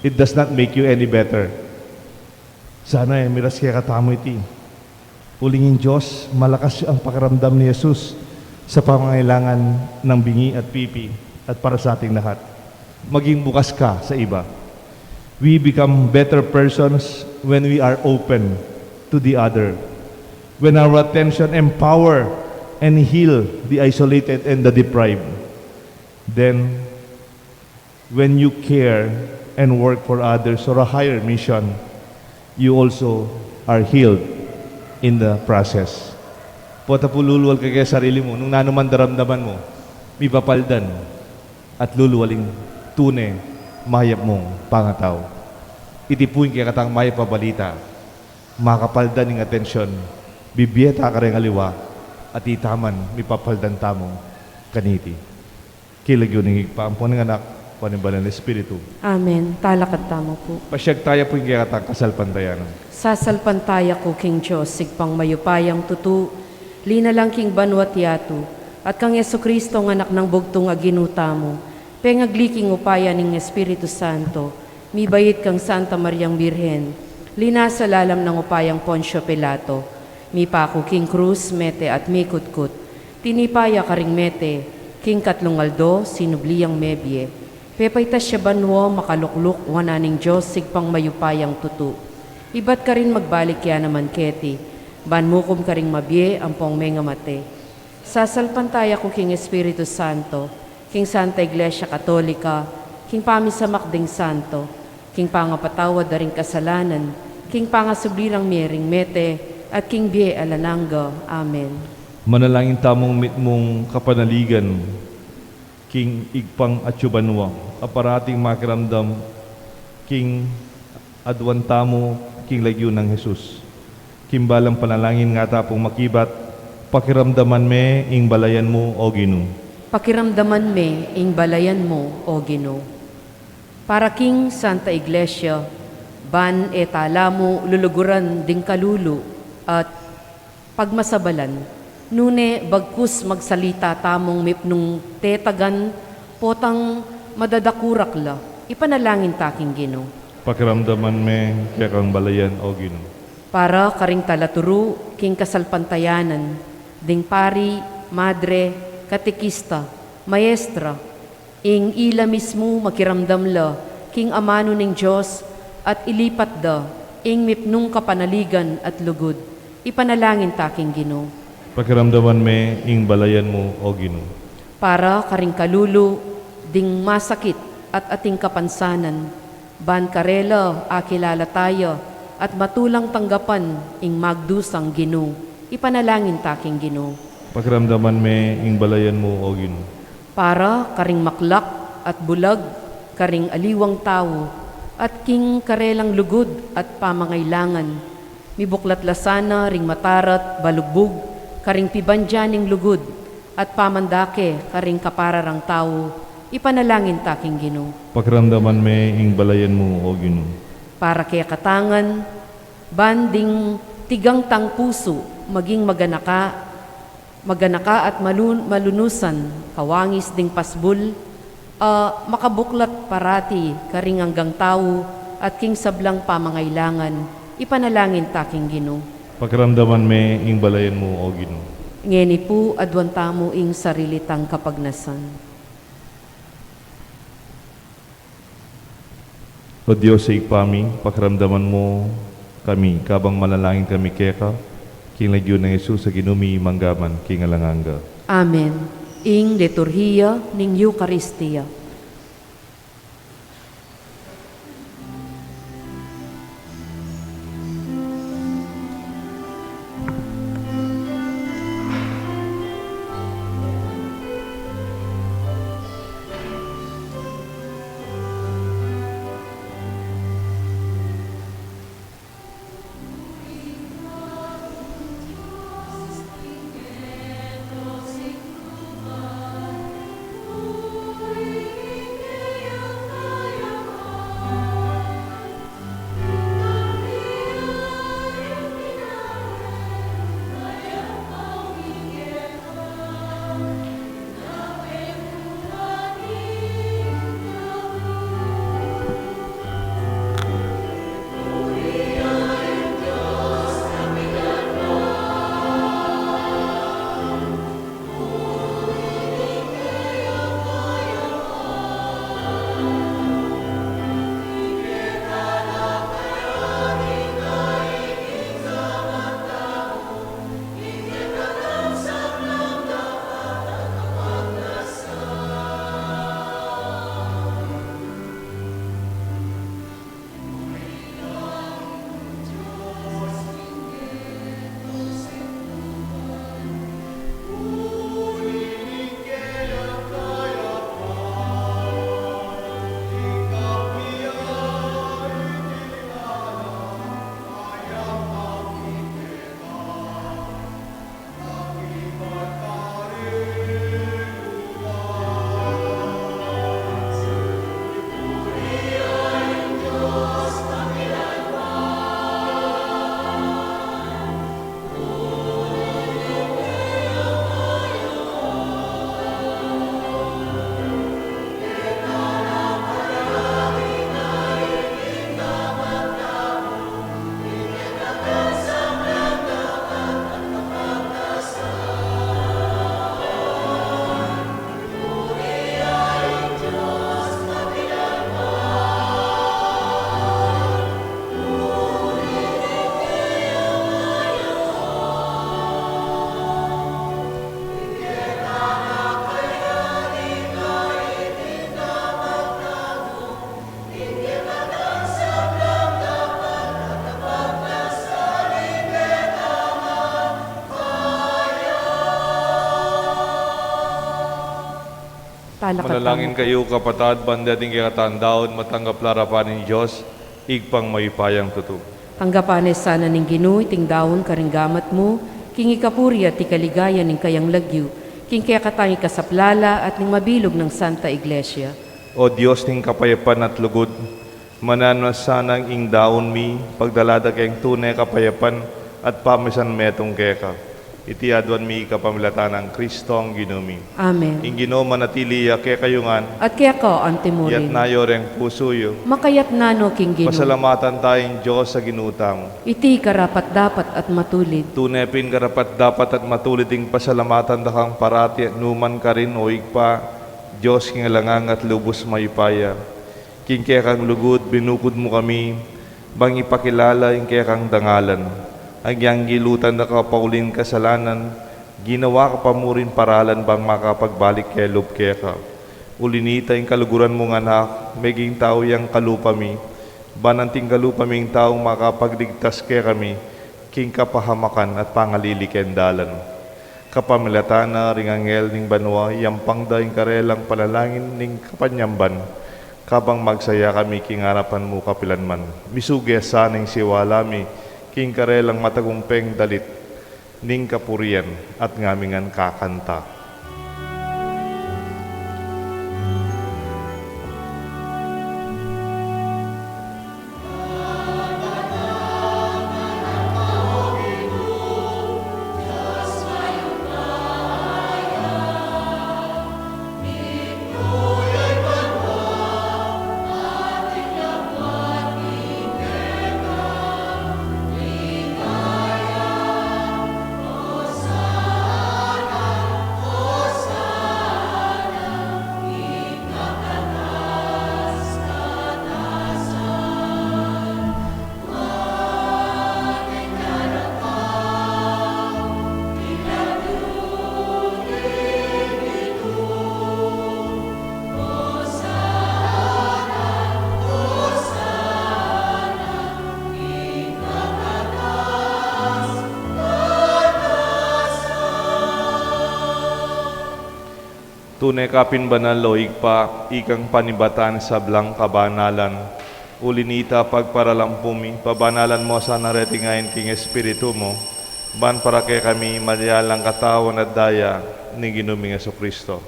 It does not make you any better. Sana e miras kekatamu iti. Uling ing Dios, malakas ang pakiramdam ni Jesus sa pangangailangan ng bingi at pipi at para sa ating lahat. Maging bukas ka sa iba. We become better persons when we are open to the other. When our attention empower and heal the isolated and the deprived. Then, when you care and work for others or a higher mission, you also are healed in the process. Pota pu lulual ka ke sarili mu, nung nanu man daramdaman mu, mipapaldan at lulual ing tune mayap mung pangatau. Iti pu ing kekatang mayap a balita, makapaldan ing atensyon, bibie ta kareng aliwa, at itaman mipapaldan tamu kaniti. King lagyu ning Ibpa, ampo ning Anak, ampo ning Banal a Espiritu. Amen. Talakad tamu pu. Pasiag taya pu ing kekatang kasalpantayanan. Sasalpantaya ku king Dios, Ibpang mayupayang tutu, linalang king banua't yatu, at kang Jesucristo, ing Anak nang bugtung a Ginu tamu, pengagli king upaya ning Espiritu Santo, mibait kang Santa Mariang Birhen, linasa lalam nang upayang Poncio Pilato, mipaku king krus, mete at mikutkut, tinipa ya karing mete, king katlung aldo, sinubli yang mebie. Pepaitas ya banua, makalukluk wanan ning Dios, Ibpang mayupayang tutu. Ibat karin magbalik ya naman keti, ban mukum karing mabie ampong mengamate. Sasalpantaya ku king Espiritu Santo, king Santa Iglesia Katolika, king pamisamak ding santo, king pangapatawad da ring kasalanan, king pangasubli rang mie ring mete, at king bie alang angga. Amen. Manalangin tamung mitmung kapanaligan king Ibpang atsu banua, a parating makiramdam king aduan tamu king lagyu nang Jesus. King balang panalangin nga ta pung makibat, pakiramdaman me ing balayan mu, O Ginu. Pakiramdaman me ing balayan mu, O Ginu. Para king Santa Iglesia, ban e ta la mu luluguran ding kalulu at pagmasabalan, nune bagkus magsalita tamung mipnung tetagan, potang madadakurak la, ipanalangin ta king Ginu. Pakiramdaman me kekang balayan, O Ginu. Para karing talaturu king kasalpantayanan, ding pari, madre, katekista, maestra, ing ila mismu makiramdam la king amanu ning Dios, at ilipat da ing mipnung kapanaligan at lugud, ipanalangin ta king Ginu. Pakiramdaman me ing balayan mu, O Ginu. Para karing kalulu ding masakit at ating kapansanan, ban karela akilala taya at matulang tanggapan ing magdusang Ginu, ipanalangin ta king Ginu. Pakiramdaman me ing balayan mu, O Ginu. Para karing maklak at bulag, karing aliwang tau, at king karelang lugud at pamangailangan, mibuklat la sana ring matarat balugbug karing pibandian ning lugud at pamandake karing kapara rang tau, ipanalangin ta king Ginu. Pakiramdaman me ing balayan mu, O Ginu. Para kekatang ngan, ban ding tigang tang pusu maging maganaka, maganaka at malun-, malunusan, kawangis ding pasbul, a makabuklat parati karing anggang tau at king sablang pamangailangan, ipanalangin ta king Ginu. Pakiramdaman me ing balayan mu, O Ginu. Ngeni pu, aduan tamu ing sarili tang kapagnasan. O Dios a Ibpa mi, pakiramdaman mu kami, kabang manalangin kami keka, king lagyu nang Jesus a Ginu mi, mangga man king alang angga. Amen. Ing liturhiya ning Eukaristia. Manalangin kayu, kapatad, ban deting kekatang daun matanggap la arapan ning Dios, Ibpang mayupayang tutu. Tanggapan na sana ning Ginu iting daun karing gamat mu, king ikapuri at ikaligaya ning kayang lagyu, king kekatang ikasaplala at ning mabilug nang Santa Iglesia. O Dios ning kapayapan at lugud, mananu sanang ing daun mi pagdala da keng tune kapayapan at pamisan metung keka. Iti aduan mi kapamilatan nang Kristong Ginu mi. Amen. Ing Ginu manatili ya kekayu ngan. At keka antimurin. Iyatas yu reng pusu yu. Makaiyatas no king Ginu. Pasalamatan taya ing Dios a Ginu tamu. Iti karapat-dapat at matulid. Tune pin karapat-dapat at matulid ing pasalamatan da kang parati at nukarin man, o Ibpa, Dios king alang angga at lubus mayupaya. King kekang lugud binukud mu kami, bang ipakilala ing kekang dangalan. Agyang gilutan da ka pa uling kasalanan, ginawa ka pa murin paralan bang makapagbalik kelub keka. Uli na nita ing kaluguran mung Anak, meging tau yang kalupa mi, ban anting kalupa ming tau makapagligtas kekami king kapahamakan at pangalili keng dalan. Kapamilatan na ring anghel ning banua, iyampang da ing karelang panalangin ning kapanyamban, kabang magsaya kami king arapan mu kapilan man. Misuge sana ing siwala mi king karelang matagumpeng dalit ning kapurian at ngami ngan kakanta. Tune ka pin banal, o Ibpa, ikang panibatan sablang kabanalan. Uli na nita, pagparalampu mi, pabanalan mu sana reting ain king Espiritu mu, ban para kekami maging lang katawan at daya ning Ginu ming Jesucristo.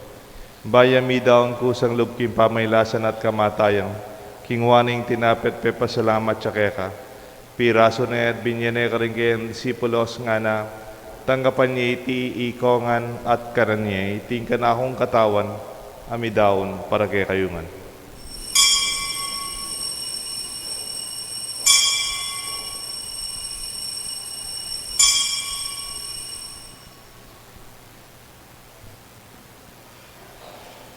Bayu mi daun kusang lub king pamailasan at kamatayan, kinua ne ing tinape at pepasalamat ya keka. Pirasu ne at binye ne karing kayang disipulos, ngana, tanggapan ye iti ikongan at kanan ye, iti ing kanakung katawan a midaun para kekayu ngan.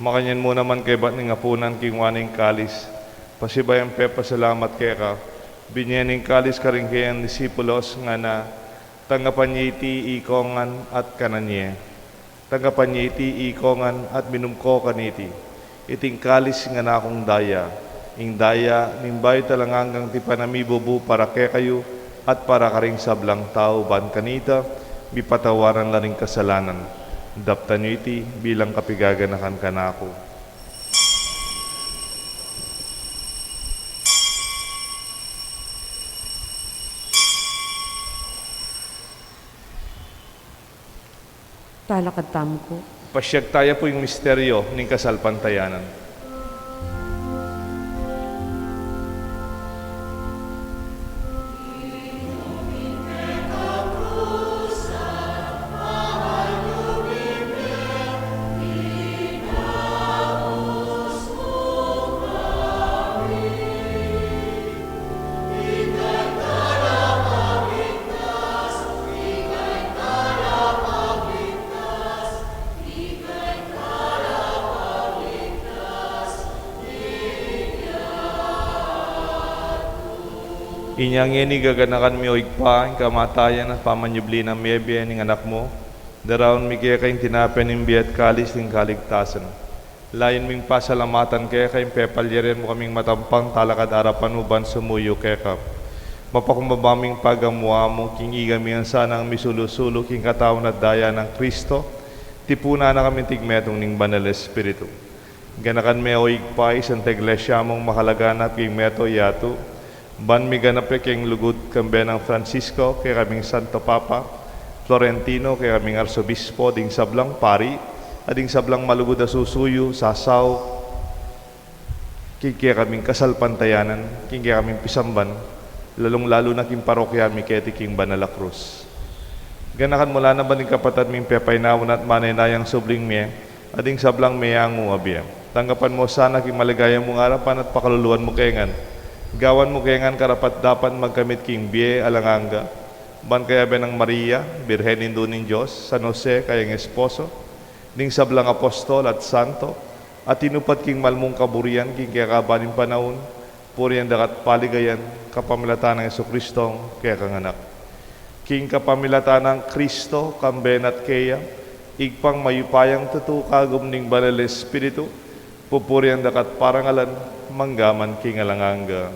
Makanyan mu naman kaybat ning apunan, kinua ne ing kalis, pasibayu yang pepasalamat keka, binye ne ing kalis karing kayang disipulos, ngana, tanggapan ye iti ikongan at kanan ye. Tanggapan ye iti ikongan at minum ko kaniti. Iti ing kalis ning kanakung daya, ing daya ning bayu at alang anggang tipan a mibubu para kekayu at para karing sablang tau, ban kanita mipatawaran la ring kasalanan. Daptan yu iti bilang kapaganakan kanaku. Talakad tamu pu. Pasiag taya pu ing misteryo ning kasalpantayanan. Inya ngeni gaganakan mi, o Ibpa, ing kamatayan at pamanyubli nang mebie ning Anak mu, daraun mi keka ing tinape ning bie at kalis ning kaligtasan. Layun ming pasalamatan keka ing pepalyarian mu kaming matampang talakad arapan mu ban sumuyu keka. Mapakumbaba ming pagamu-amu king ikami ngan sanang misulu-sulu king katawan at daya nang Kristo, tipunan na kami king metung ning Banal Espiritu. Ganakan me, o Ibpa, ing Santa Iglesia mung makalaganap king mabilug a yatu, ban miganap ya king lugud, kambe nang Francisco, kekaming Santo Papa, Florentino, kekaming Arsobispo, ding sablang pari, at ding sablang malugud a susuyu, sasaup king kekaming kasalpantayanan, king kekaming pisamban, lalung-lalu na king parokya mi keti king Banal a Krus. Ganakan mu la naman ding kapatad ming pepainawa na at manenayang subling mie, at ding sablang meangu a bie. Tanggapan mu sana king maligaya mung arapan at pakaluluan mu kami ngan. Gawan mu kami ngan karapat-dapat magkamit king bie alang angga, ban kayabe nang Maria, Birhen Indu ning Dios, San Jose, kayang esposo, ding sablang apostol at santo, a tinupad king mal mung kaburian king kekaban ning panaun, purian da ka at paligayan, kapamilatan nang Jesucristong kekang Anak. King kapamilatan nang Kristo, kambe na at keya, Ibpang mayupayang tutu, kagum ning Banal a Espiritu, pupurian da ka at parangalan, mangga man king alang angga.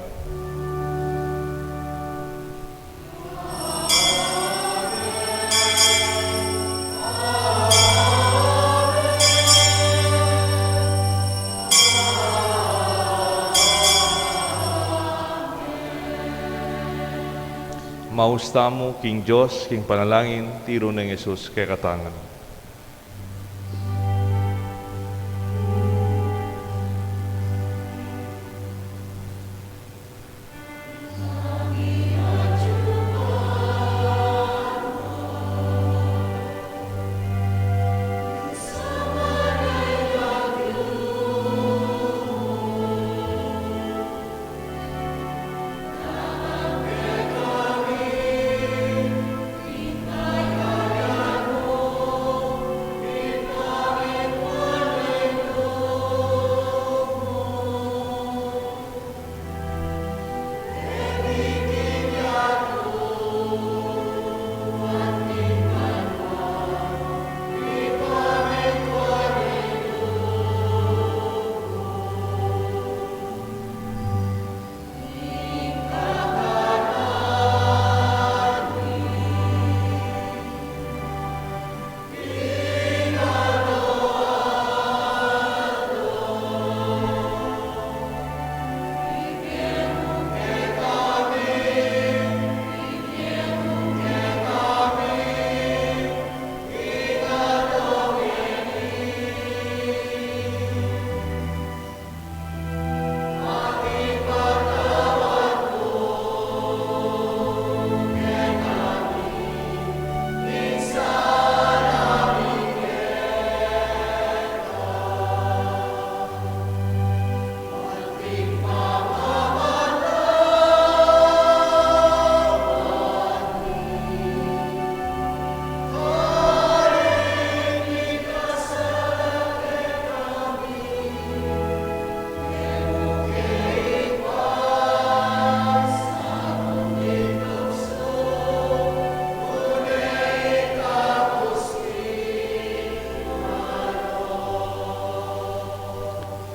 Maus tamu king Dios, king panalangin, tiru nang Jesus kekatamu.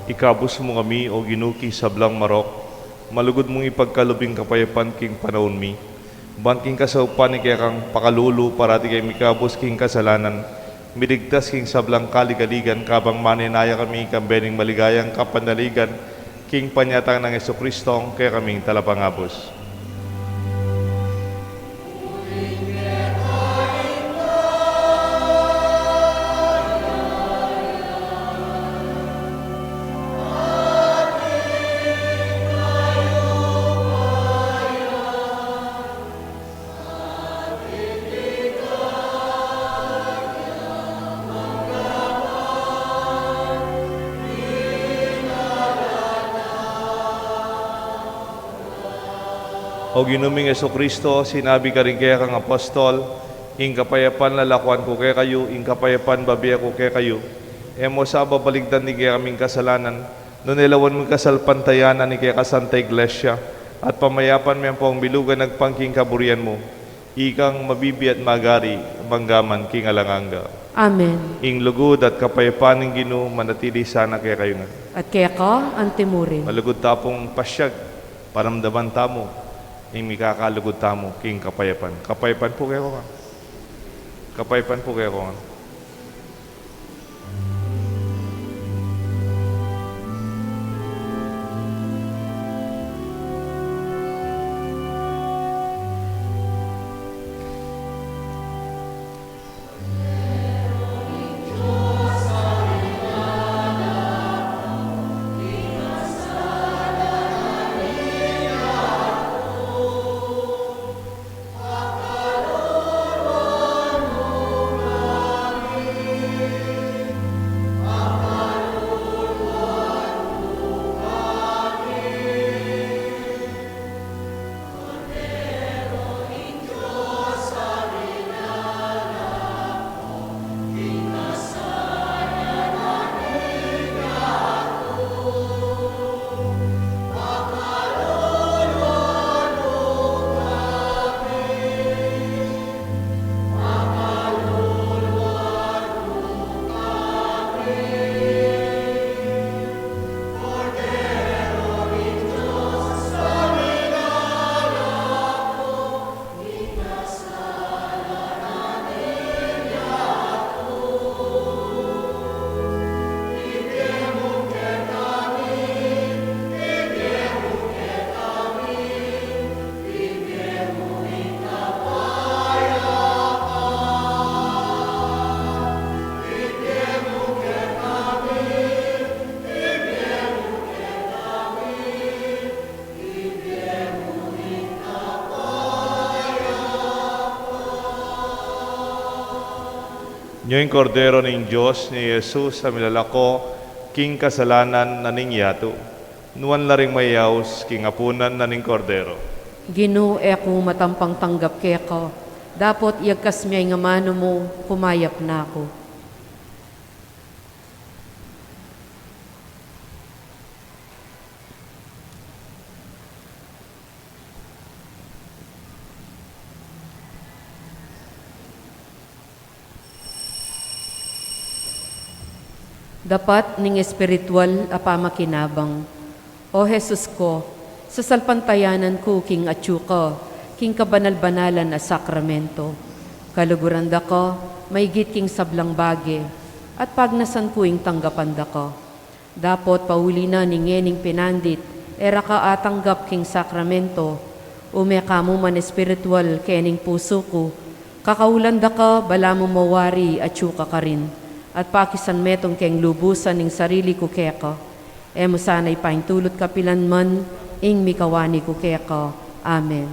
Ikabus mu kami, O Ginu, king sablang marok, malugud mung ipagkalub ing kapayapan king panaun mi. Ban king kasaupan ning kekang pakalulu, parati kaming mikabus king kasalanan, miligtas king sablang kaligaligan, kabang manenaya kami kambe ning maligayang kapanaligan, king panyatang nang Jesucristong kekaming Talapangabus. O Ginu ming Jesucristo, sinabi karing kekang apostol, ing kapayapan lalakuan ku kekayu, ing kapayapan bibie ku kekayu. E mu sa babaligdan ding kekaming kasalanan, nune lawan mu ing kasalpantayanan ning kekang Santa Iglesia, at pamayapan me ampong milugan agpang king kaburian mu. Ikang mabibie at magari, mangga man king alang angga. Amen. Ing lugud at kapayapan ning Ginu manatili sana kekayu ngan. At keka antimurin. Malugud ta pung pasiag, paramdaman tamu ing mikakalugud tamu king kapayapan. Kapayapan pu kekongan. Kapayapan pu kekongan. Nyo ing Kordero ning Dios, nyo i Jesus a milalako king kasalanan na ning yatu. Nuan la ring mayaus king apunan na ning Kordero. Ginu, e ku matampang tanggap keka, dapot iyagkas me ing amanu mu, kumayap na ku. Dapat ning espiritual a pamakinabang. O Jesus ko, sasalpantayanan ku king atyu ka king kabanal-banalan a sakramento. Kaluguran da ka maigit king sablang bage, at pagnasan ku ing tanggapan da ka. Dapot pauli na ning ngening pinandit, e ra ka atanggap king sakramento, ume ka mu man espiritual kening pusu ku, kakaulan da ka balamu mawari atyu ka karin, at pakisan metung keng lubusan ing sarili ku keka. E mu sana ipaintulut kapilan man ing mikawani ku keka. Amen.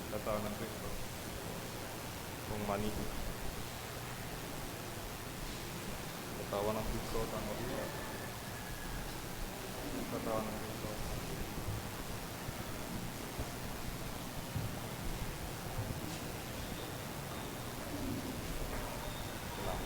Katawan ng Kristo. Kung mani. Katawan ng Kristo, tama po. Katawan ng Kristo. Salamat.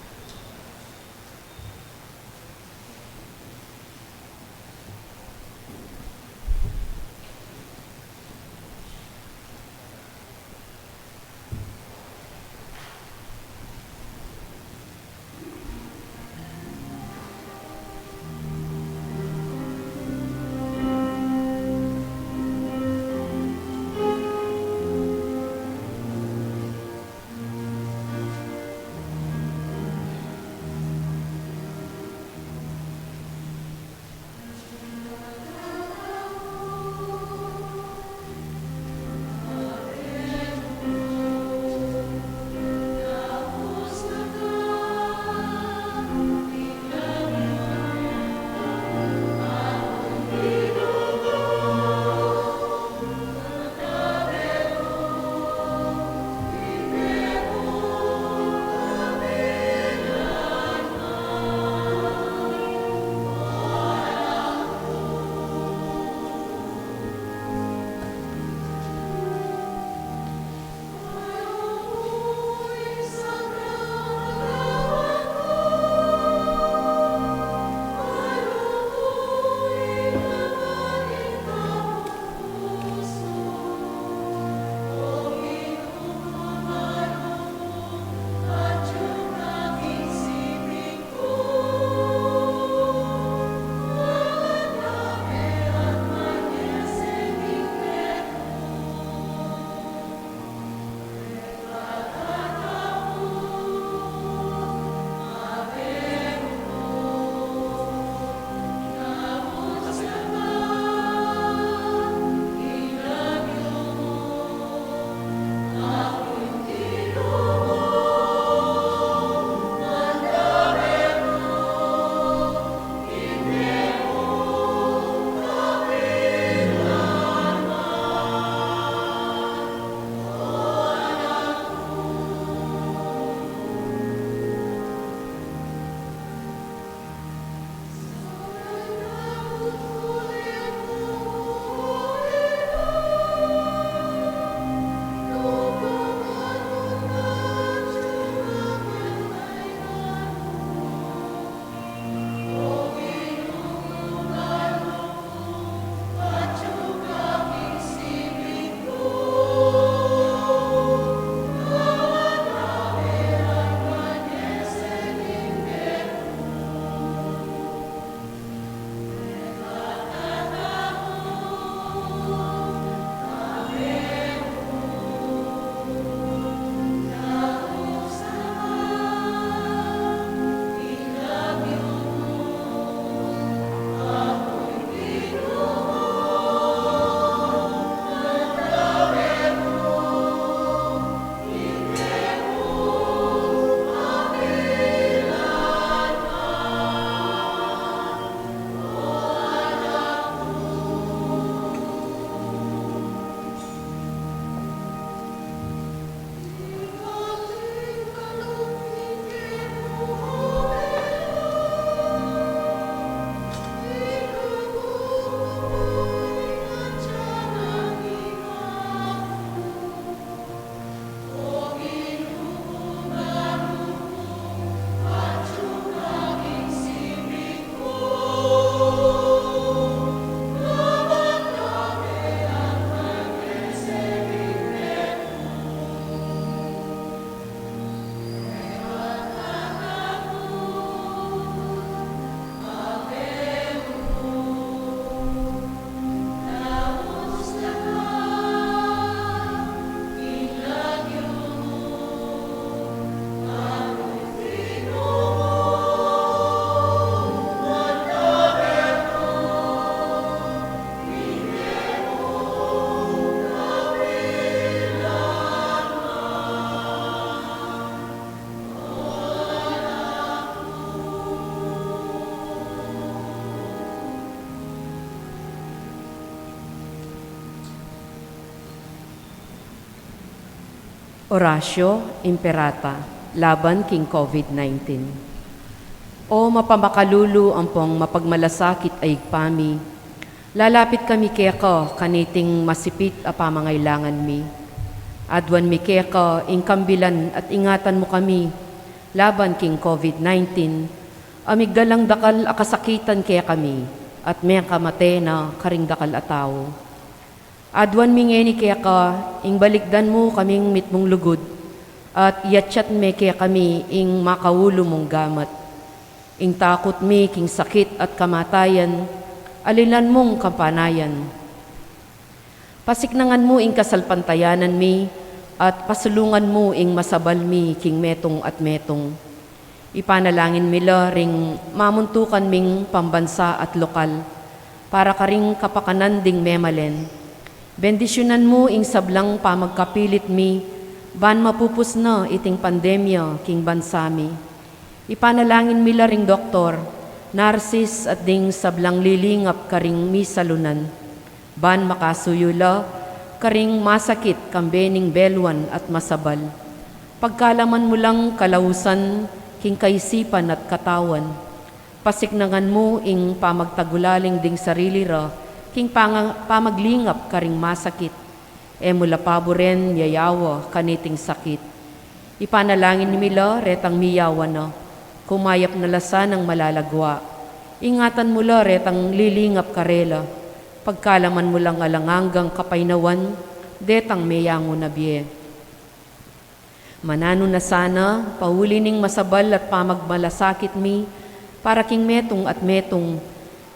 Oratio Imperata laban king COVID nineteen. O mapamakalulu ampong mapagmalasakit a Ibpa mi, lalapit kami keka kaniting masipit a pamangailangan mi. Aduan mi keka ing kambilan at ingatan mu kami laban king COVID nineteen, a migdalang dakal a kasakitan kekami at mekamate na karing dakal a tau. Aduan mi ngeni keka ing balikdan mu kaming mitmung lugud, at iyatyat me kekami ing makaulu mung gamat. Ing takut mi king sakit at kamatayan, alilan mung kampanayan. Pasiknangan mu ing kasalpantayanan mi, at pasulungan mu ing masabal mi king metung at metung. Ipanalangin mi la ring mamuntukan ming pambansa at lokal, para karing kapakanan ding memalen. Bendisyunan mu ing sablang pamagkapilit mi, ban mapupus na iting pandemya king bansa mi. Ipanalangin mi la ring doktor, narsis at ding sablang lilingap karing misalunan, ban makasuyu la karing masakit kambe ning beluan at masabal. Pagkalaman mu lang kalausan king kaisipan at katawan. Pasiknangan mu ing pamagtagulaling ding sarili ra king panga-, pamaglingap karing masakit. E mu la paburen yayawa kaniting sakit. Ipanalangin mi la retang miyawa na, kumayap na la sanang malalagwa. Ingatan mu la retang lilingap karela. Pagkalaman mu lang alang anggang kapaynawan detang meyangu na bie. Mananu na sana, pauli ning masabal at pamagmalasakit mi, para king metung at metung,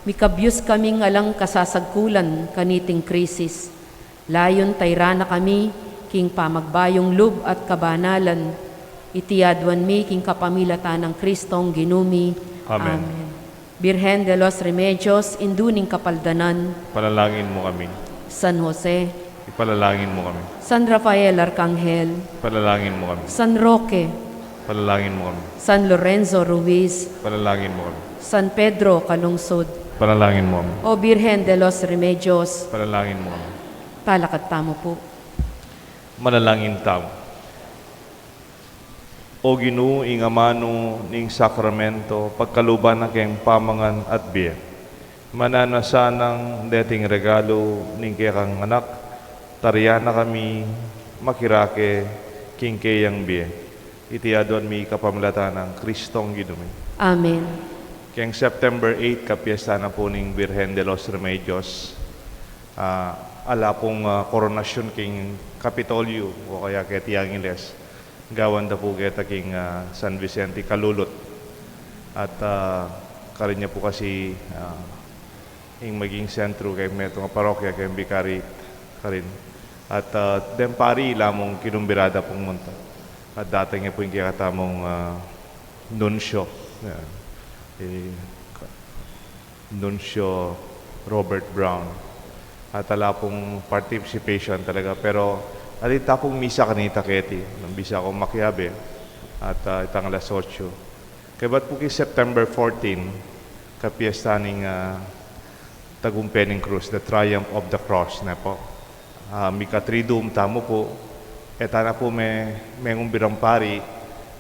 mikabyus kaming alang kasasagkulan kaniting krisis. Layun tayra na kami king pamagbayung lub at kabanalan. Iti aduan mi king kapamilatan nang Kristong Ginu mi. Amen. Amen. Birhen de los Remedios, Indu ning Kapaldanan. Panalangin mu kami. San Jose. Ipanalangin mu kami. San Rafael Arcangel. Panalangin mu kami. San Roque. Panalangin mu kami. San Lorenzo Ruiz. Panalangin mu kami. San Pedro Calungsod. Panalangin mu kami. O Birhen de los Remedios. Panalangin mu kami. Talakad tamu pu. Manalangin tamu. O Ginu, ing amanu ning sakramento, pagkaluban na keng pamangan at bie. Mananu na sanang deting regalu ning kekang anak, tarian na kami makirake king keyang bie. Iti aduan mi kapamilatan nang Kristong Ginu mi. Amen. Keng September eight, kapiesta na pu ning Birhen de los Remedios. Ah, ala pung, ah, koronasyon king Kapitolyo o kaya keti Angeles. Gawan da pu keta king, ah, San Vicente Calulut. At, ah, karin ya pu kasi, ah, ing maging sentro keng metung a parokya, keng vicariate karin. At, ah, deng pari la mung kinumbida da pung munta. At datang ya pu ing kekatamung, ah, nuncio. Yan. Eh, Nuncio Robert Brown. At ala pung participation talaga, pero atin ta pung misa kanita keti, nung bisa kung makiabe, at, ah, itang alas otso. Kaybat pu king September fourteen, kapiesta ning, ah, Tagumpe ning Krus, the Triumph of the Cross, ne pu. Ah, mika Triduum tamu pu. E ta na pu me-, mengumbirang pari.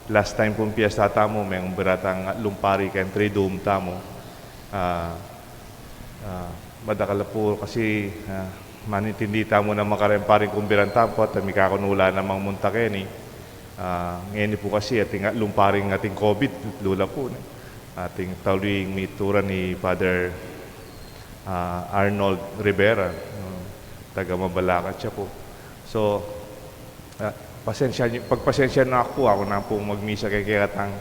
Last time pung piesta tamu, mengumbira tang atlung pari keng Triduum tamu. Ah, ah, madakal pu kasi, ah, manintindi tamu na makareng paring kumbiran tamu, at mika kung ula namang munta keni. Ah, ngeni pu kasi ating atlung paring ating COVID, lula pu, ne. Ating tauli ing mituran ni Father, ah, Arnold Rivera, no? Taga Mabalacat ya pu. So, ah, pasensya niyo, pagpasensya na ku, aku na pung magmisa keng kekatang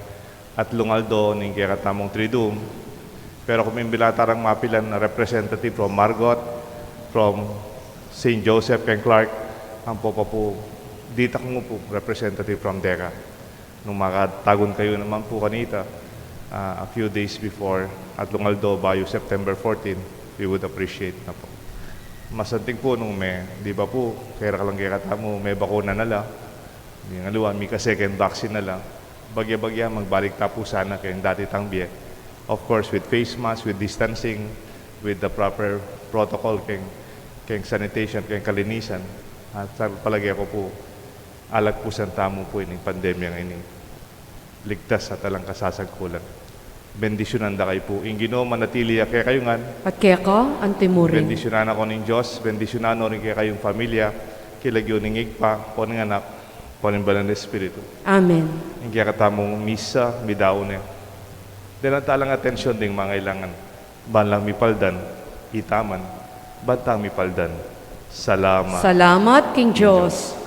atlung aldo ning kekatamung Triduum. Pero kung mimbilata rang mapilan na representative from Margot, from Saint Joseph keng Clark, ampo pa pu, ditak mu pu, representative from Deca. Nung makatagun kayu naman pu kanita, ah, a few days before, atlung aldo bayu September fourteen, we would appreciate na pu. Masanting pu nung me, di ba pu, kaya ka lang kaya katamu, me bakuna na la. Ing aliwa, mika second vaccine na la. Bagya-bagya, magbalik ta pu sana keng dati tang bie. Of course, with face mask, with distancing, with the proper protocol keng, keng sanitation, keng kalinisan. At sa palagay ko pu, Alagpusan tamu pu ining pandemyang ini. Ligtas at alang kasasagkulan. Bendisyunan da kayu pu ing Ginu, manatili ya kekayu ngan. At keka antimurin. Bendisyunan na kayu ning Dios, bendisyunan no rin kekayung pamilya, king lagyu ning Ibpa, o ning Anak, o ning Banal a Espiritu. Amen. Ing kekatamung misa, midaun ne. Dalan tala ing atensyon ding mangailangan. Ban lang mipaldan, itaman, ban tang mipaldan. Salamat. Salamat king Dios.